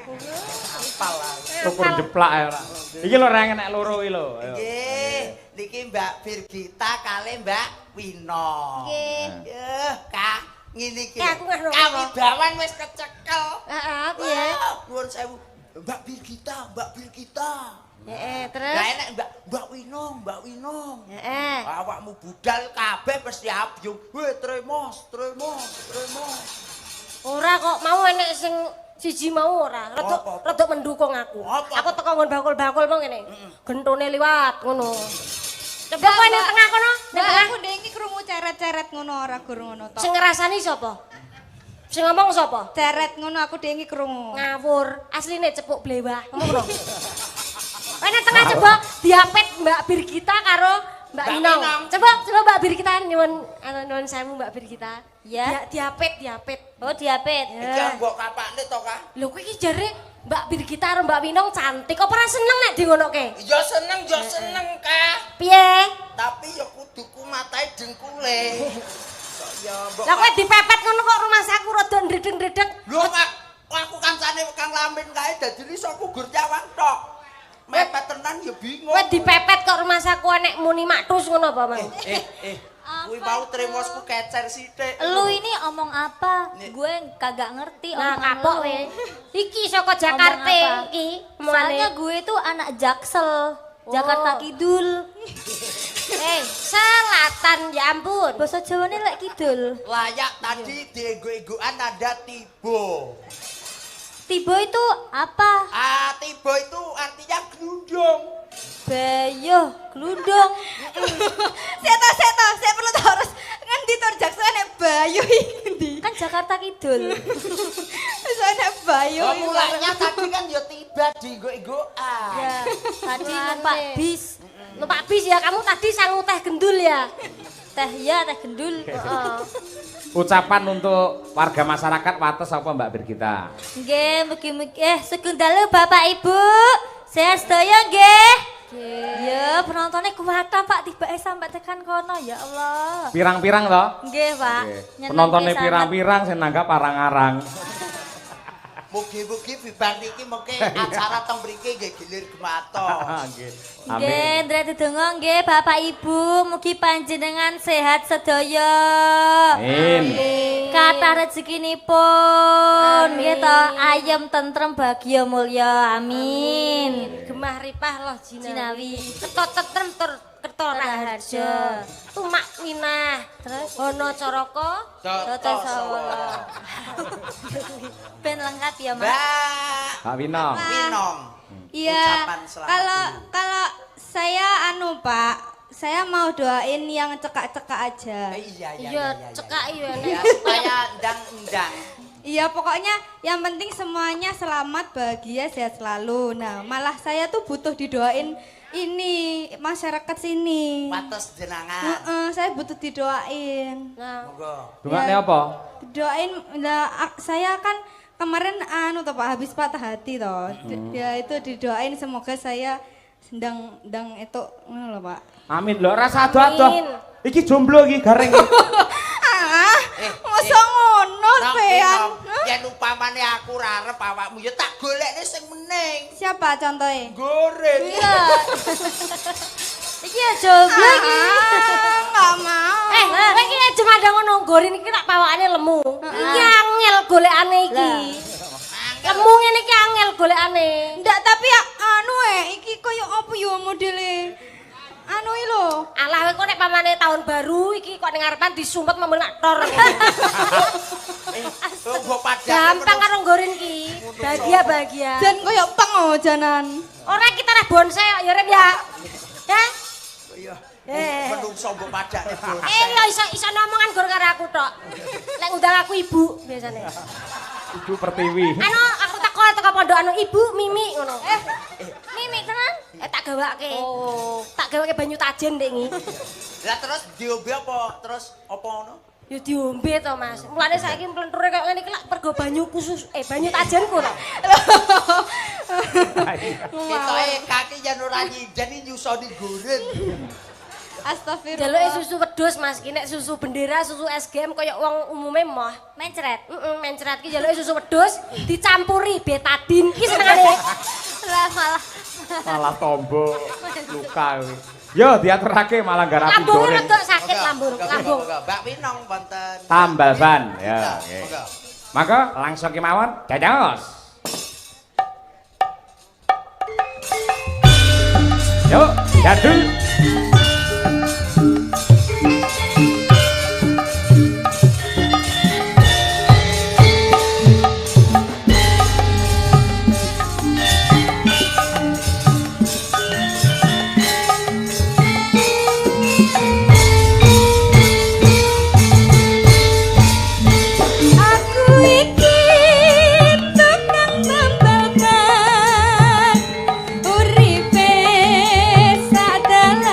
Apal aku. Syukur jeplak ae ora. Iki lho reng enek loro iki lho. Ayo. Nggih, niki Mbak Birgita kali Mbak Wino. Nggih. Yeh, Kak, ngene iki. Eh, aku nggak Kawibawan wis kecekel. Heeh, piye? Wah, nuwun sewu. Mbak Birgita, Mbak Birgita. Heeh, terus? Lah enek Mbak Mbak Winong, Mbak Winong. Heeh. Awakmu budal kabeh mesti abyung. Weh, tremos, tremos, tremos. Ora kok mau enek sing siji mau ora. Rada Apa, apa? rada mendukung aku. Apa? Aku teko nggon bakul-bakul mau ngene. Gentone liwat ngono. Coba kowe ning tengah kono, ning Mbak, tengah. aku ndek iki krungu ceret-ceret ngono ora gur ngono tok. Sing ngrasani sapa? Sing ngomong sapa? Ceret ngono aku ndek iki krungu. Ngawur. Asline cepuk blewah. Ngomong ngono. Kowe ning tengah coba diapit Mbak Birgita karo Mbak Mbak Winong. Winong. Coba coba Mbak Birgita nyuwun anu nyuwun sewu Mbak Birgita. Ya. Diapit, diapit. Oh, diapit. Iki mbok kapakne to, Kak? Lho kowe iki jare Mbak Birgita karo Mbak Winong cantik. Kok ora seneng nek di ngonoke? Ya seneng, Kak. Piye? Tapi ya kudu kumatahe dengkule. Kok ya mbok Lah kowe dipepet ngono kok rumangsaku rada ndredeg-ndredeg. Lho, Mak, aku kancane Kang Lamin kae dadi iso aku gur nyawang tok. Mepet tenan ya bingung. Kowe dipepet kok rumangsaku enek muni maktus ngono apa, Mang? Eh, eh. Kuwi mau tremosku kecer sithik. Lu ini omong apa? Nih. Gue kagak ngerti Nah, omongan kapok lu. kowe. Iki saka Jakarta Omong apa? iki. Soalnya gue tuh anak Jaksel, Jakarta Oh. Kidul. Eh, selatan ya ampun. Bahasa Jawane lek kidul. Layak tadi diego-egoan ada tibo. Tibo itu apa? Ah, tibo itu artinya glundung. Bayo, glundung. Saya tahu, saya perlu tahu harus ngendi to Jaksel nek Bayu iki ngendi. Kan Jakarta Kidul. Wis nek Bayu. Oh, mulanya tadi kan ya tiba diego-egoan. Ya, tadi numpak bis. Numpak bis ya, kamu tadi sangu teh gendul ya. Teh ya, teh gendul. Heeh. Ucapan untuk warga masyarakat Wates apa Mbak Birgita? Nggih, mugi-mugi sugeng dalu Bapak Ibu. Sehat sedaya nggih. Ya, penontonnya kuwata Pak tibake sampai tekan kono ya Allah. Pirang-pirang toh? Nggih, Pak. Nggih. Nyenengke Penontonnya sanget. pirang-pirang sing nanggap arang-arang. Mugi-mugi bibar niki mengke acara teng mriki nggih gilir gematos. Nggih. Nggih, Amin. ndrek dedonga nggih Bapak Ibu, mugi panjenengan sehat sedaya. Amin. Kathah rezekinipun, nggih to, ayem tentrem bahagia mulya. Amin. Gemah ripah loh jinawi. Jinawi. Kerto tentrem tur kerto raharja. Tumak winah. Terus? Hono caraka. Toto sawala. Ben lengkap ya, Mas. Mbak Mbak Winong. Winong. Iya. Ucapan selamat Kalau dulu. kalau saya anu Pak, saya mau doain yang cekak-cekak aja. Iya, iya, Iya, iya. cekak iya Ya, nek. supaya ndang-ndang. Iya, pokoknya yang penting semuanya selamat, bahagia, sehat selalu. Nah, malah saya tuh butuh didoain ini masyarakat sini. Wates jenangan. Heeh, saya butuh didoain. Nah, Monggo. Dungane Ya. apa? Doain nah, saya kan kemarin anu toh Pak habis patah hati toh. Ya itu didoain semoga saya sedang ndang itu ngono lho Pak. Amin lho rasa ado-ado. Amin. Iki jomblo iki gareng. Ah, masa ngono? Pean. Yen upamane aku ora arep awakmu ya tak golekne sing mening. Siapa contohnya? Goreng. Iya. Iki ya jomblo iki. Ah, nggak mau. Eh, kowe iki aja mandang ngono, gorin iki tak pawakane lemu. Iki angel golekane iki. Lemu ngene iki angel golekane. Ndak, tapi ya, anu iki koyo apa yo modele? Anu iki lho. Alah kowe kok nek pamane tahun baru iki kok ning ngarepan disumpet memel nak tor. Oh, mbok padake. Gampang karo gorin ki. Bahagia-bahagia. Jan koyo pang oh janan. Ora kita lah bonsai kok ya Ren ya. Hah? Iya. Eh. Menungso mbok padake bonsai. Eh ya iso iso ngomongan gor karo aku tok. Lek ngundang aku ibu biasane. Ibu Pertiwi. Anu aku teko teko pondok anu ibu Mimi ngono. Eh, Mimi tenan? Eh tak gawake. Oh. Tak gawake banyu tajen ndek ngi. Lah terus diombe apa? Terus apa ngono? Ya diombe to Mas. Mulane saiki mlenture koyo ngene iki lak pergo banyu khusus banyu tajenku to. Ketoke kaki yen ora nyinden iki nyusoni goreng. Astagfirullah. Jaluke susu wedhus Mas, ki nek susu bendera, susu SGM koyo wong umume moh. Mencret. Heeh, mencret ki jaluke susu wedhus dicampuri betadine ki senengane. Lah malah Malah tombo luka kuwi. Yo diaturake malah garapi Lambunge goreng. rada sakit lambung, lambung. Mbak Winong wonten. Tambal ban. Ya, nggih. Monggo. Maka langsung kemawon dados. Yuk, jadul. Aku iki tukang tambal ban, uripe sak dalan.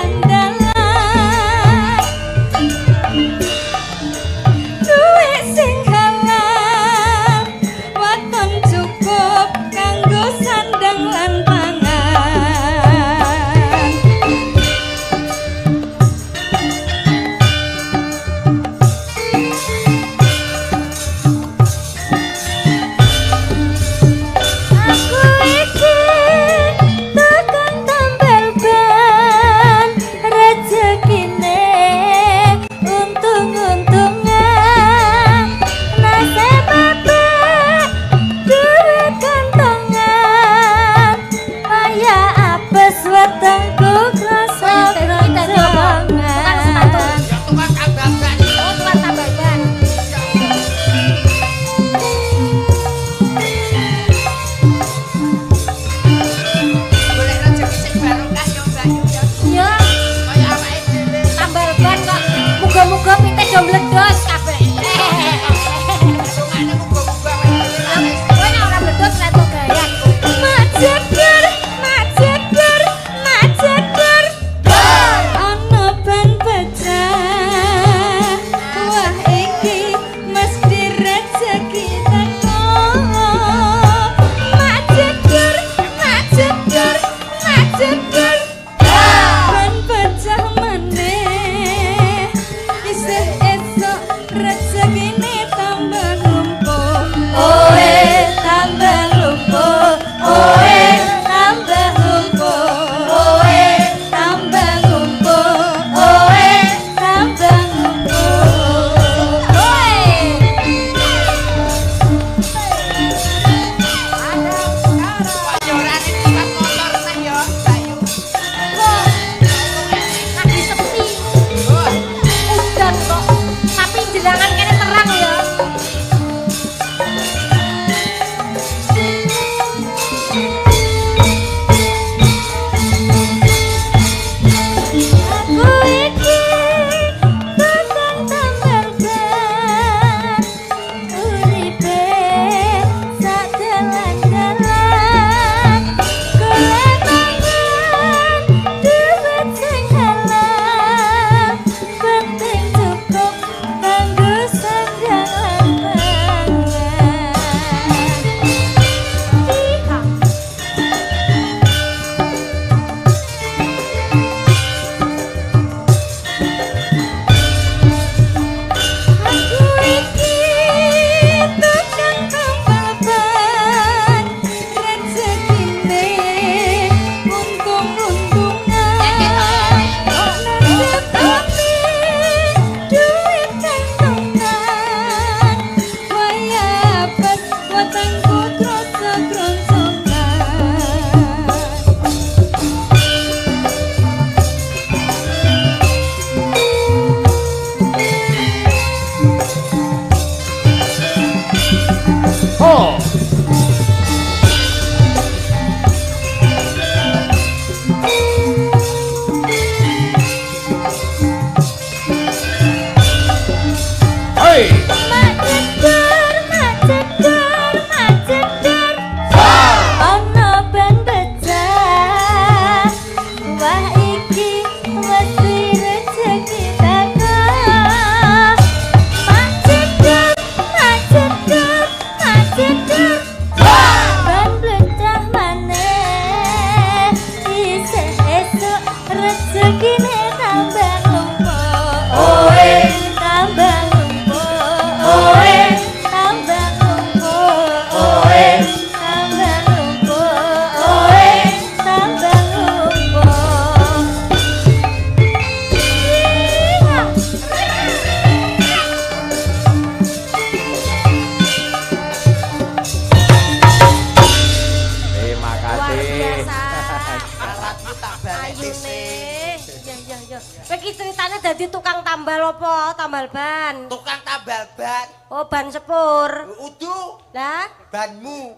dadi tukang tambal apa? Tambal ban. Tukang tambal ban. Oh, ban sepur. Udu. Lah, banmu.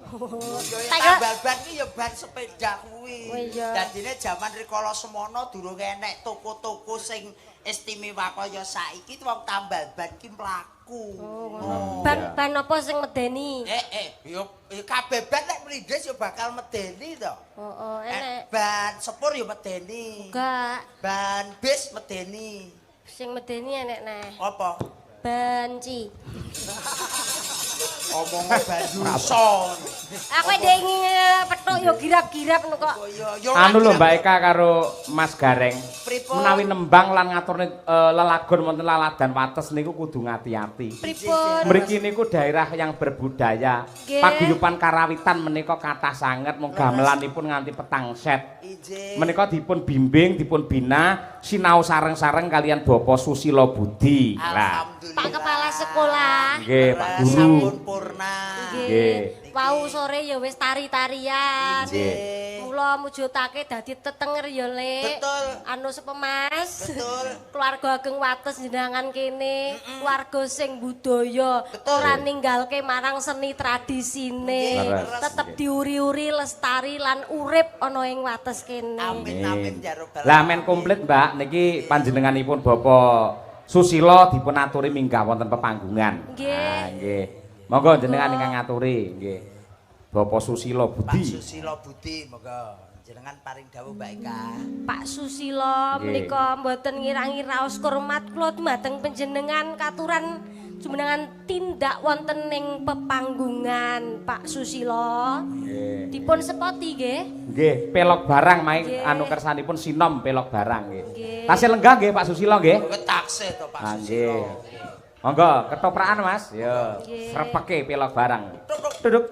Ya tambal ban ki ya ban sepeda kuwi. Dadine jaman rikala semono durung enek toko-toko sing istimewa kaya saiki wong tambal ban ki mlaku. Oh, ban apa sing medeni? Yo kabeh ban nek mlindhis yo bakal medeni to. Heeh, enek. Ban sepur yo medeni. Enggak. Ban bis medeni. Sing medeni enek neh. Apa? Banci. Omong banduso. Aku ndek petuk yo girap-girap ngono kok. Anu lho Mbak Eka karo Mas Gareng. Menawi nembang lan ngaturne lelagon wonten laladan Wates niku kudu ngati-ati. Pripun? Mriki niku daerah yang berbudaya. Paguyuban karawitan menika kathah sanget mung gamelanipun nganti petang set. Menika dipun bimbing, dipun bina sinau sareng-sareng kalian Bapak Susilo Budi. Lah, Pak Kepala Sekolah. Nggih, Pak Guru. Sampun purna. Nggih. Wau sore ya wis tari-tarian. Nggih. Mula mujudake dadi tetenger ya, Lek. Betul. Anu sepemas. Betul. Keluarga ageng Wates jenengan kene, keluarga sing budaya, ora ninggalke marang seni tradisine. Tetep diuri-uri lestari lan urip ana ing Wates kene. Amin amin ya robbal. Lah men komplit, Mbak, niki panjenenganipun Bapak Susilo dipun aturi minggah wonten pepanggungan. Nggih. Nggih. Monggo jenengan ingkang ngaturi, nggih. Bapak Susilo Budi. Pak Susilo Budi, monggo jenengan paring dawuh Mbak Eka. Pak Susilo menika mboten ngirangi raos kurmat kula dumateng panjenengan katuran jumenengan tindak wonten ing pepanggungan Pak Susilo. Nggih. Dipun sepoti nggih. Nggih, pelok barang mae anu kersanipun sinom pelok barang nggih. Tasih lenggah nggih Pak Susilo nggih. Taksih to Pak Susilo. Monggo ketoprakan Mas. Yo, srepeke pelok barang. Duduk.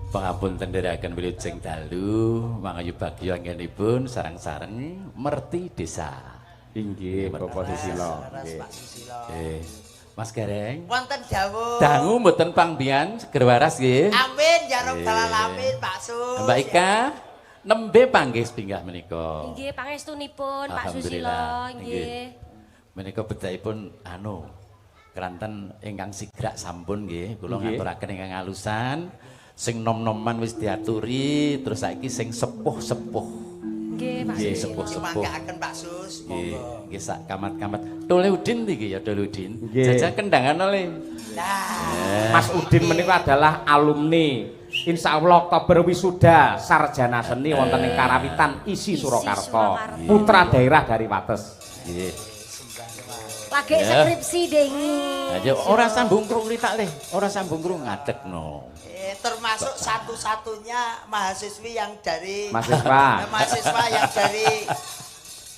Pangapunten ndherekaken wilujeng dalu mangayu bagya anggenipun sareng-sareng merti desa. Inggih Bapak Susilo. Nggih. Mas Gareng. Wonten dawuh. Dangu mboten pangbian seger waras nggih. Amin ya rabbal alamin Pak Sus. Mbak Ika nembe panggih sepinggah menika. Nggih pangestunipun Pak Susilo nggih. Menika bedakipun anu keranten ingkang sigrak sampun nggih kula ngaturaken ingkang alusan. Sing nom-noman wis diaturi, terus saiki sing sepuh-sepuh. Nggih, Pak. Nggih, sepuh-sepuh. Mangkaaken Pak Sus, monggo. Nggih, sak kamat-kamat. Tole Udin iki ya, Tole Udin. Jajal kendangan oleh. Nah, Mas Udin menika adalah alumni Insya Allah Oktober wisuda sarjana seni wonten ing Karawitan ISI Surakarta. Putra daerah dari Wates. Nggih. Lagi skripsi dengi. Ayo ora sambung krung tak le, ora sambung krung ngadegno. Termasuk satu-satunya mahasiswi yang dari mahasiswa. Mahasiswa yang dari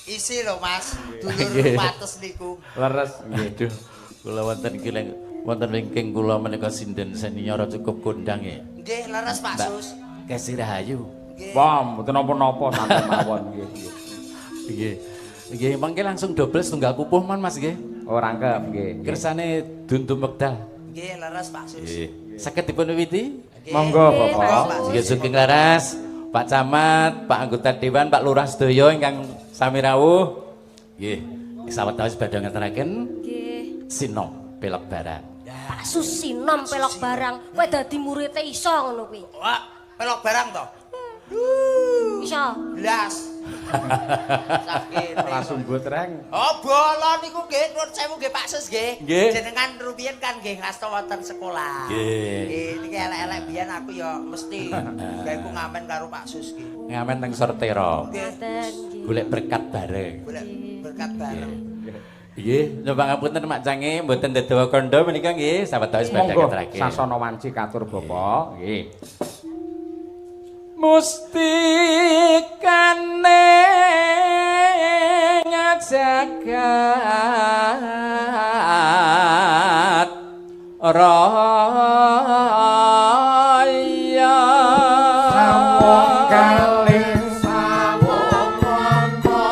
ISI lho Mas, dulur Wates niku. Leres nggih. Aduh, kula wonten iki wonten wingking kula menika sinden senior cukup kondang nggih. Nggih, leres Pak Sus. Kesi Rahayu. Wah, mboten napa-napa santen mawon nggih. Nggih. Nggih, mangke langsung dobel setunggal pupuh mon Mas nggih. Oh, rangkep nggih. Kersane dundum wekdal. Nggih, leres Pak Sus. Nggih. Saged dipun wiwiti? Monggo Bapak. Nggih sugeng laras, Pak Camat, Pak anggota dewan, Pak Lurah sedaya ingkang sami rawuh. Nggih, sawetawis badhe ngaturaken. Nggih. Sinom pelok barang. Pak Sus sinom pelok barang. Kowe dadi murite iso ngono kuwi. Wah, pelok barang to? Iso. Blas. Sakit. Langsung botreng. Oh, bolo niku nggih nuwun sewu nggih Pak Sus nggih. Jenengan rumiyin kan nggih ngasta wonten sekolah. Nggih. Niki elek-elek biyen aku ya mesti gawe ku ngamen karo Pak Sus nggih. Ngamen teng Sortera. Ngaten nggih. Golek berkat bareng. Golek berkat bareng. Nggih, nyuwun pangapunten Mak Cange mboten dedawa kandha menika nggih sawetawis badhe Monggo terakhir. Sasana wanci katur Bapak. Nggih. Mustikane ngajagat raya sawung kalih sawung rama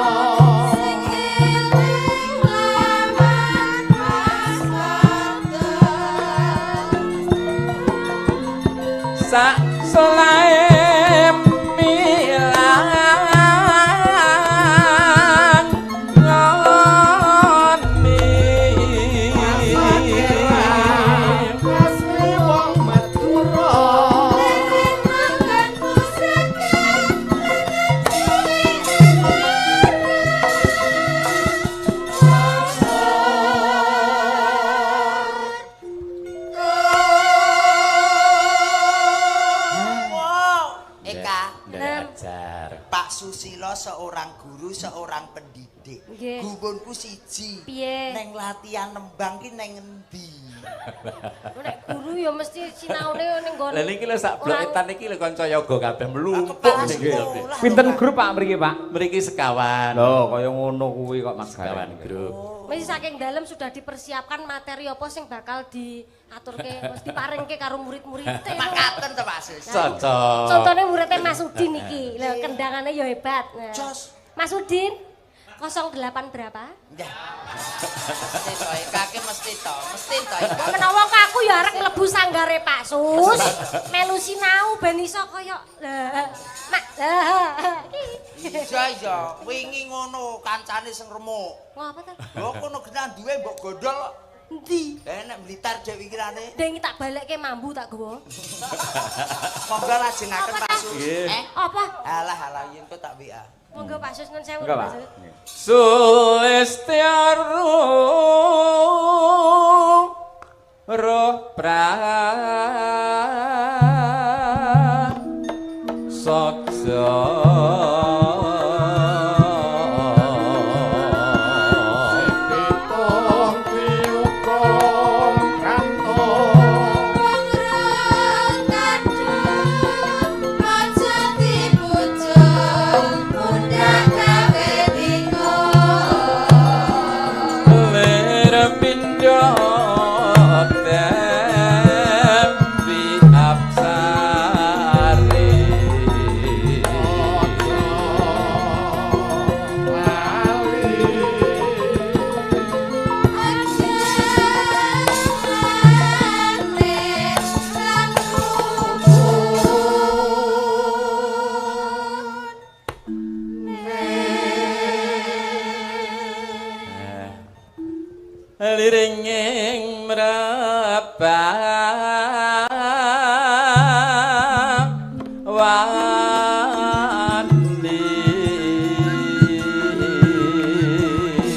sing eling lawan waspada sak solahe Seorang guru, seorang pendidik. Gumunku siji. Piye? Neng latihan nembang ki neng endi? Nek guru ya mesti sinaune ning nggon. Lah niki lho sak blok etan iki lho kanca yoga kabeh mlumpuk niki. Pinten grup Pak mriki, Pak? Mriki sekawan. Lho, kaya ngono kuwi kok Mas Sekawan grup. Mesti saking dalem sudah dipersiapkan materi apa sing bakal diaturke, wis diparingke karo murid-muride. Makaten to Pak Sus. Cocok. Contone muridnya Mas Udin iki. Lho kendangane ya hebat. Nah. Jos. Mas Udin 08 berapa? Nggih. Mesti to, kake mesti to, mesti to. Menawa kok aku ya arep mlebu sanggare Pak Sus, melu sinau ben iso kaya mak. Iya iya, wingi ngono kancane sing remuk. Ngapa ta? Lho kono genah duwe mbok gondol. Endi? Nek Blitar dhek pikirane. Deng tak balekke mambu tak gowo. Monggo lajengaken Pak Sus. Apa? Alah alah yen kok tak WA. Monggo Pak Sus nun sewu Pak Sus. Sulistya roh pra sokso liringing mrepang wani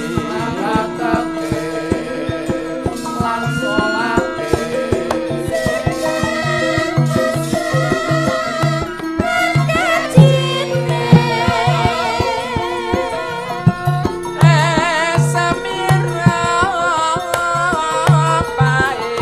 sahatate lan salate Samira pae.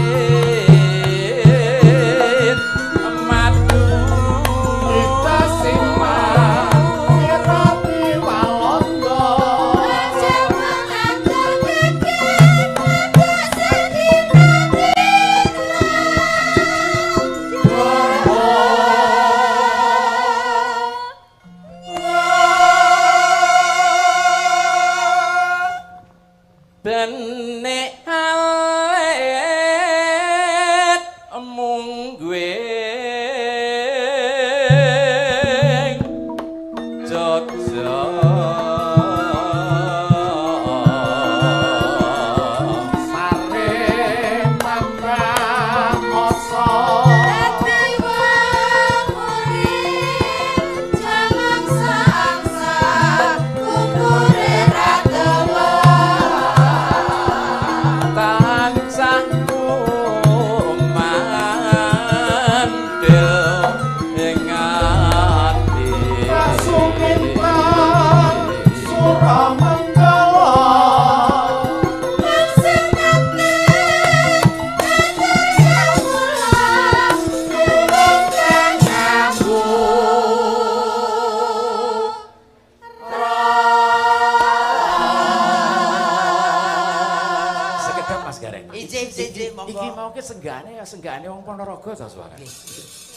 ki senggane ya senggane wong Ponorogo ta suarane.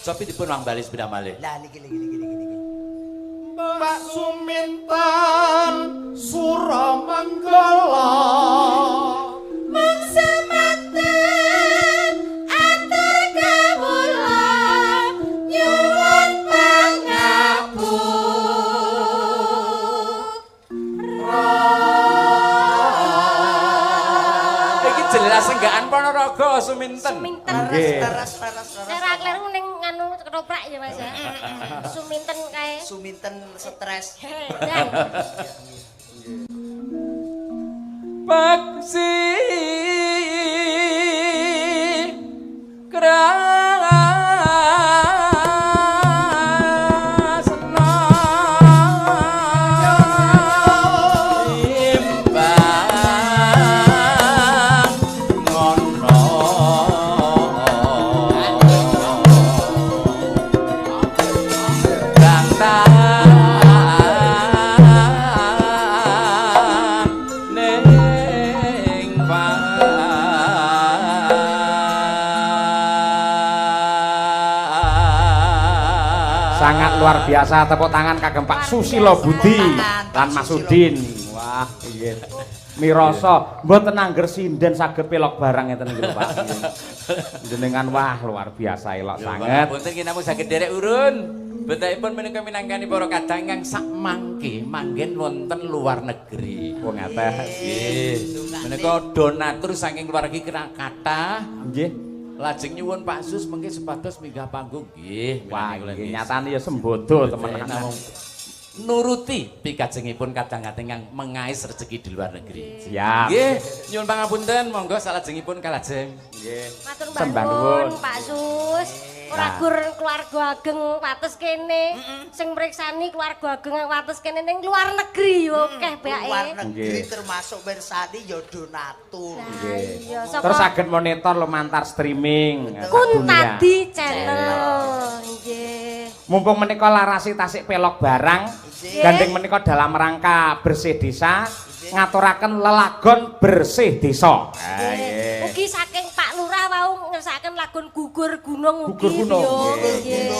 Cobi dipun wang bali sepindah malih. Lah niki niki niki niki. Mbak Suminten Suramenggala mung semanten atur kawula nyuwun pangapura. Iki jelas senggaan Ponorogo Suminten. Suminten. Nggih. Leres leres leres. Saya kleru ning nganu ketoprak ya Mas ya. Suminten kae. Suminten stres. Dan Paksi krasna imbang ngono bang tan ning Sangat luar biasa, tepuk tangan kagem Pak Susilo Budi lan Mas Udin. Wah, nggih. Mirasa mboten angger sinden saged pelok barang ngeten iki lho Pak. Jenengan wah luar biasa elok sanget. Punten ki namung saged derek urun. Betakipun menika minangkani para kadang ingkang sak mangke manggen wonten luar negeri. Wong ngaten. Nggih. Menika donatur saking keluarga kathah. Nggih. Lajeng nyuwun Pak Sus mengke supados minggah panggung. Nggih. Wah, nggih nyatane ya sembodo temenan. Namung nuruti pikajengipun kadang-kadang ingkang mengais rezeki di luar negeri. Siap. Nggih, nyuwun pangapunten, monggo salajengipun kalajeng. Nggih. Matur Sembah nuwun nuwun. Pak Sus. Ora gur keluarga ageng wates kene, sing mriksani keluarga ageng wates kene ning luar negeri yo akeh Luar bae. negeri Nggih. termasuk mirsani ya donatur. Lah iya saka Terus saged monitor lumantar streaming. Kuntadi channel. Nggih. Mumpung menika larasi tasik pelok barang, gandeng menika dalam rangka bersih desa, ngaturaken lelagon bersih desa. Nggih. Ugi saking Pak Lurah wau ngersakaken lagon gugur gunung ugi. Gugur gunung, yo. nggih. Nggih.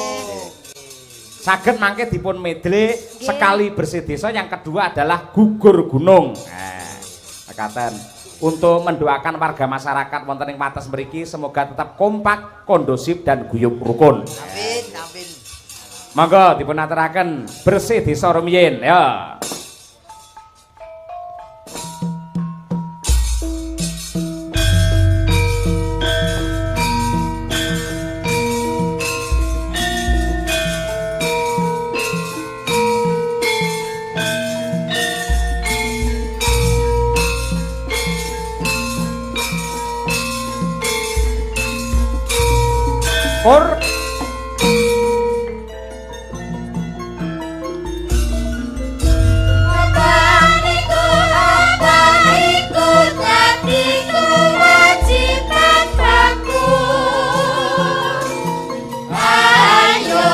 Saged mangke dipun medle sekali bersih desa, yang kedua adalah gugur gunung. Nah, mekaten. Untuk mendoakan warga masyarakat wonten ing wates mriki semoga tetap kompak, kondusif dan guyub rukun. Amin amin. Monggo dipun aturaken bersih desa rumiyin ya. Kur Apa iku dadi kewajiban baku. Ayo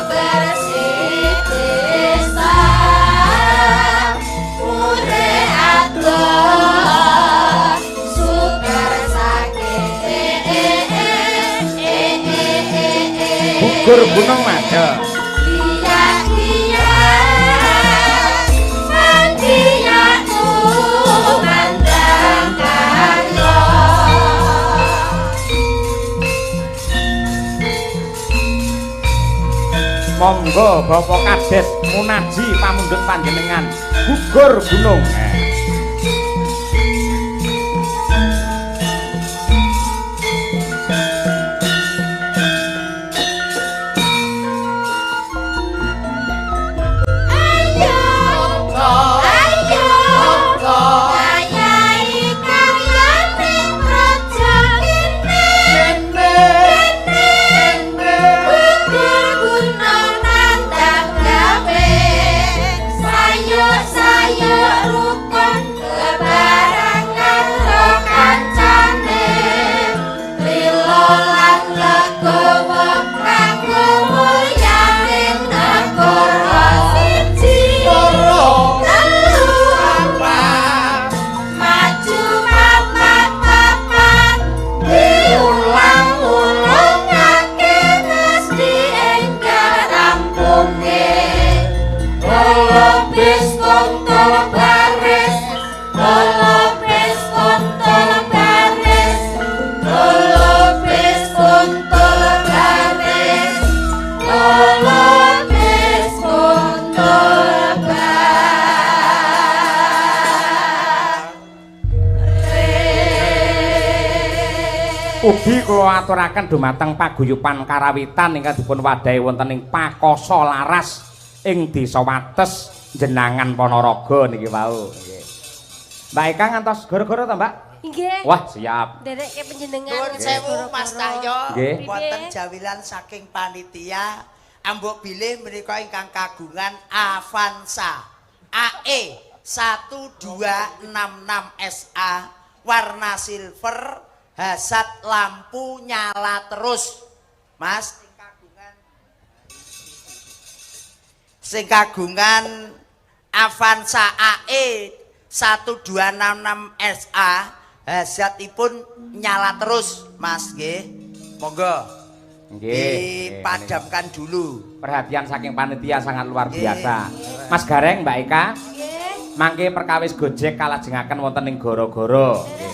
bersih desa, mure adoh, suker sakit. Gugur gunung Mas. Ya. Monggo Bapak Kades munaji pamundhut panjenengan gugur gunung. Sayur sayur. Ugi kula aturaken dumateng paguyuban karawitan ingkang dipun wadahi wonten ing Pakoso Laras ing Desa Wates Jenangan Ponorogo niki wau. Nggih. Mbak Eka ngantos goro-goro ta, Mbak? Nggih. Wah, siap. Nderek ke panjenengan. Nuwun sewu Mas Cahyo, Nggih. wonten jawilan saking panitia ambok bilih menika ingkang kagungan Avanza AE 1266 SA warna silver, hazard lampu nyala terus. Mas, sing kagungan Avanza AE 1266 SA hazardipun nyala terus, Mas, nggih. Monggo Nggih. dipadamkan dulu. Perhatian saking panitia sangat luar Nggih. biasa. Mas Gareng, Mbak Eka, Nggih. mangke perkawis Gojek kalajengaken wonten ing goro-goro. Nggih.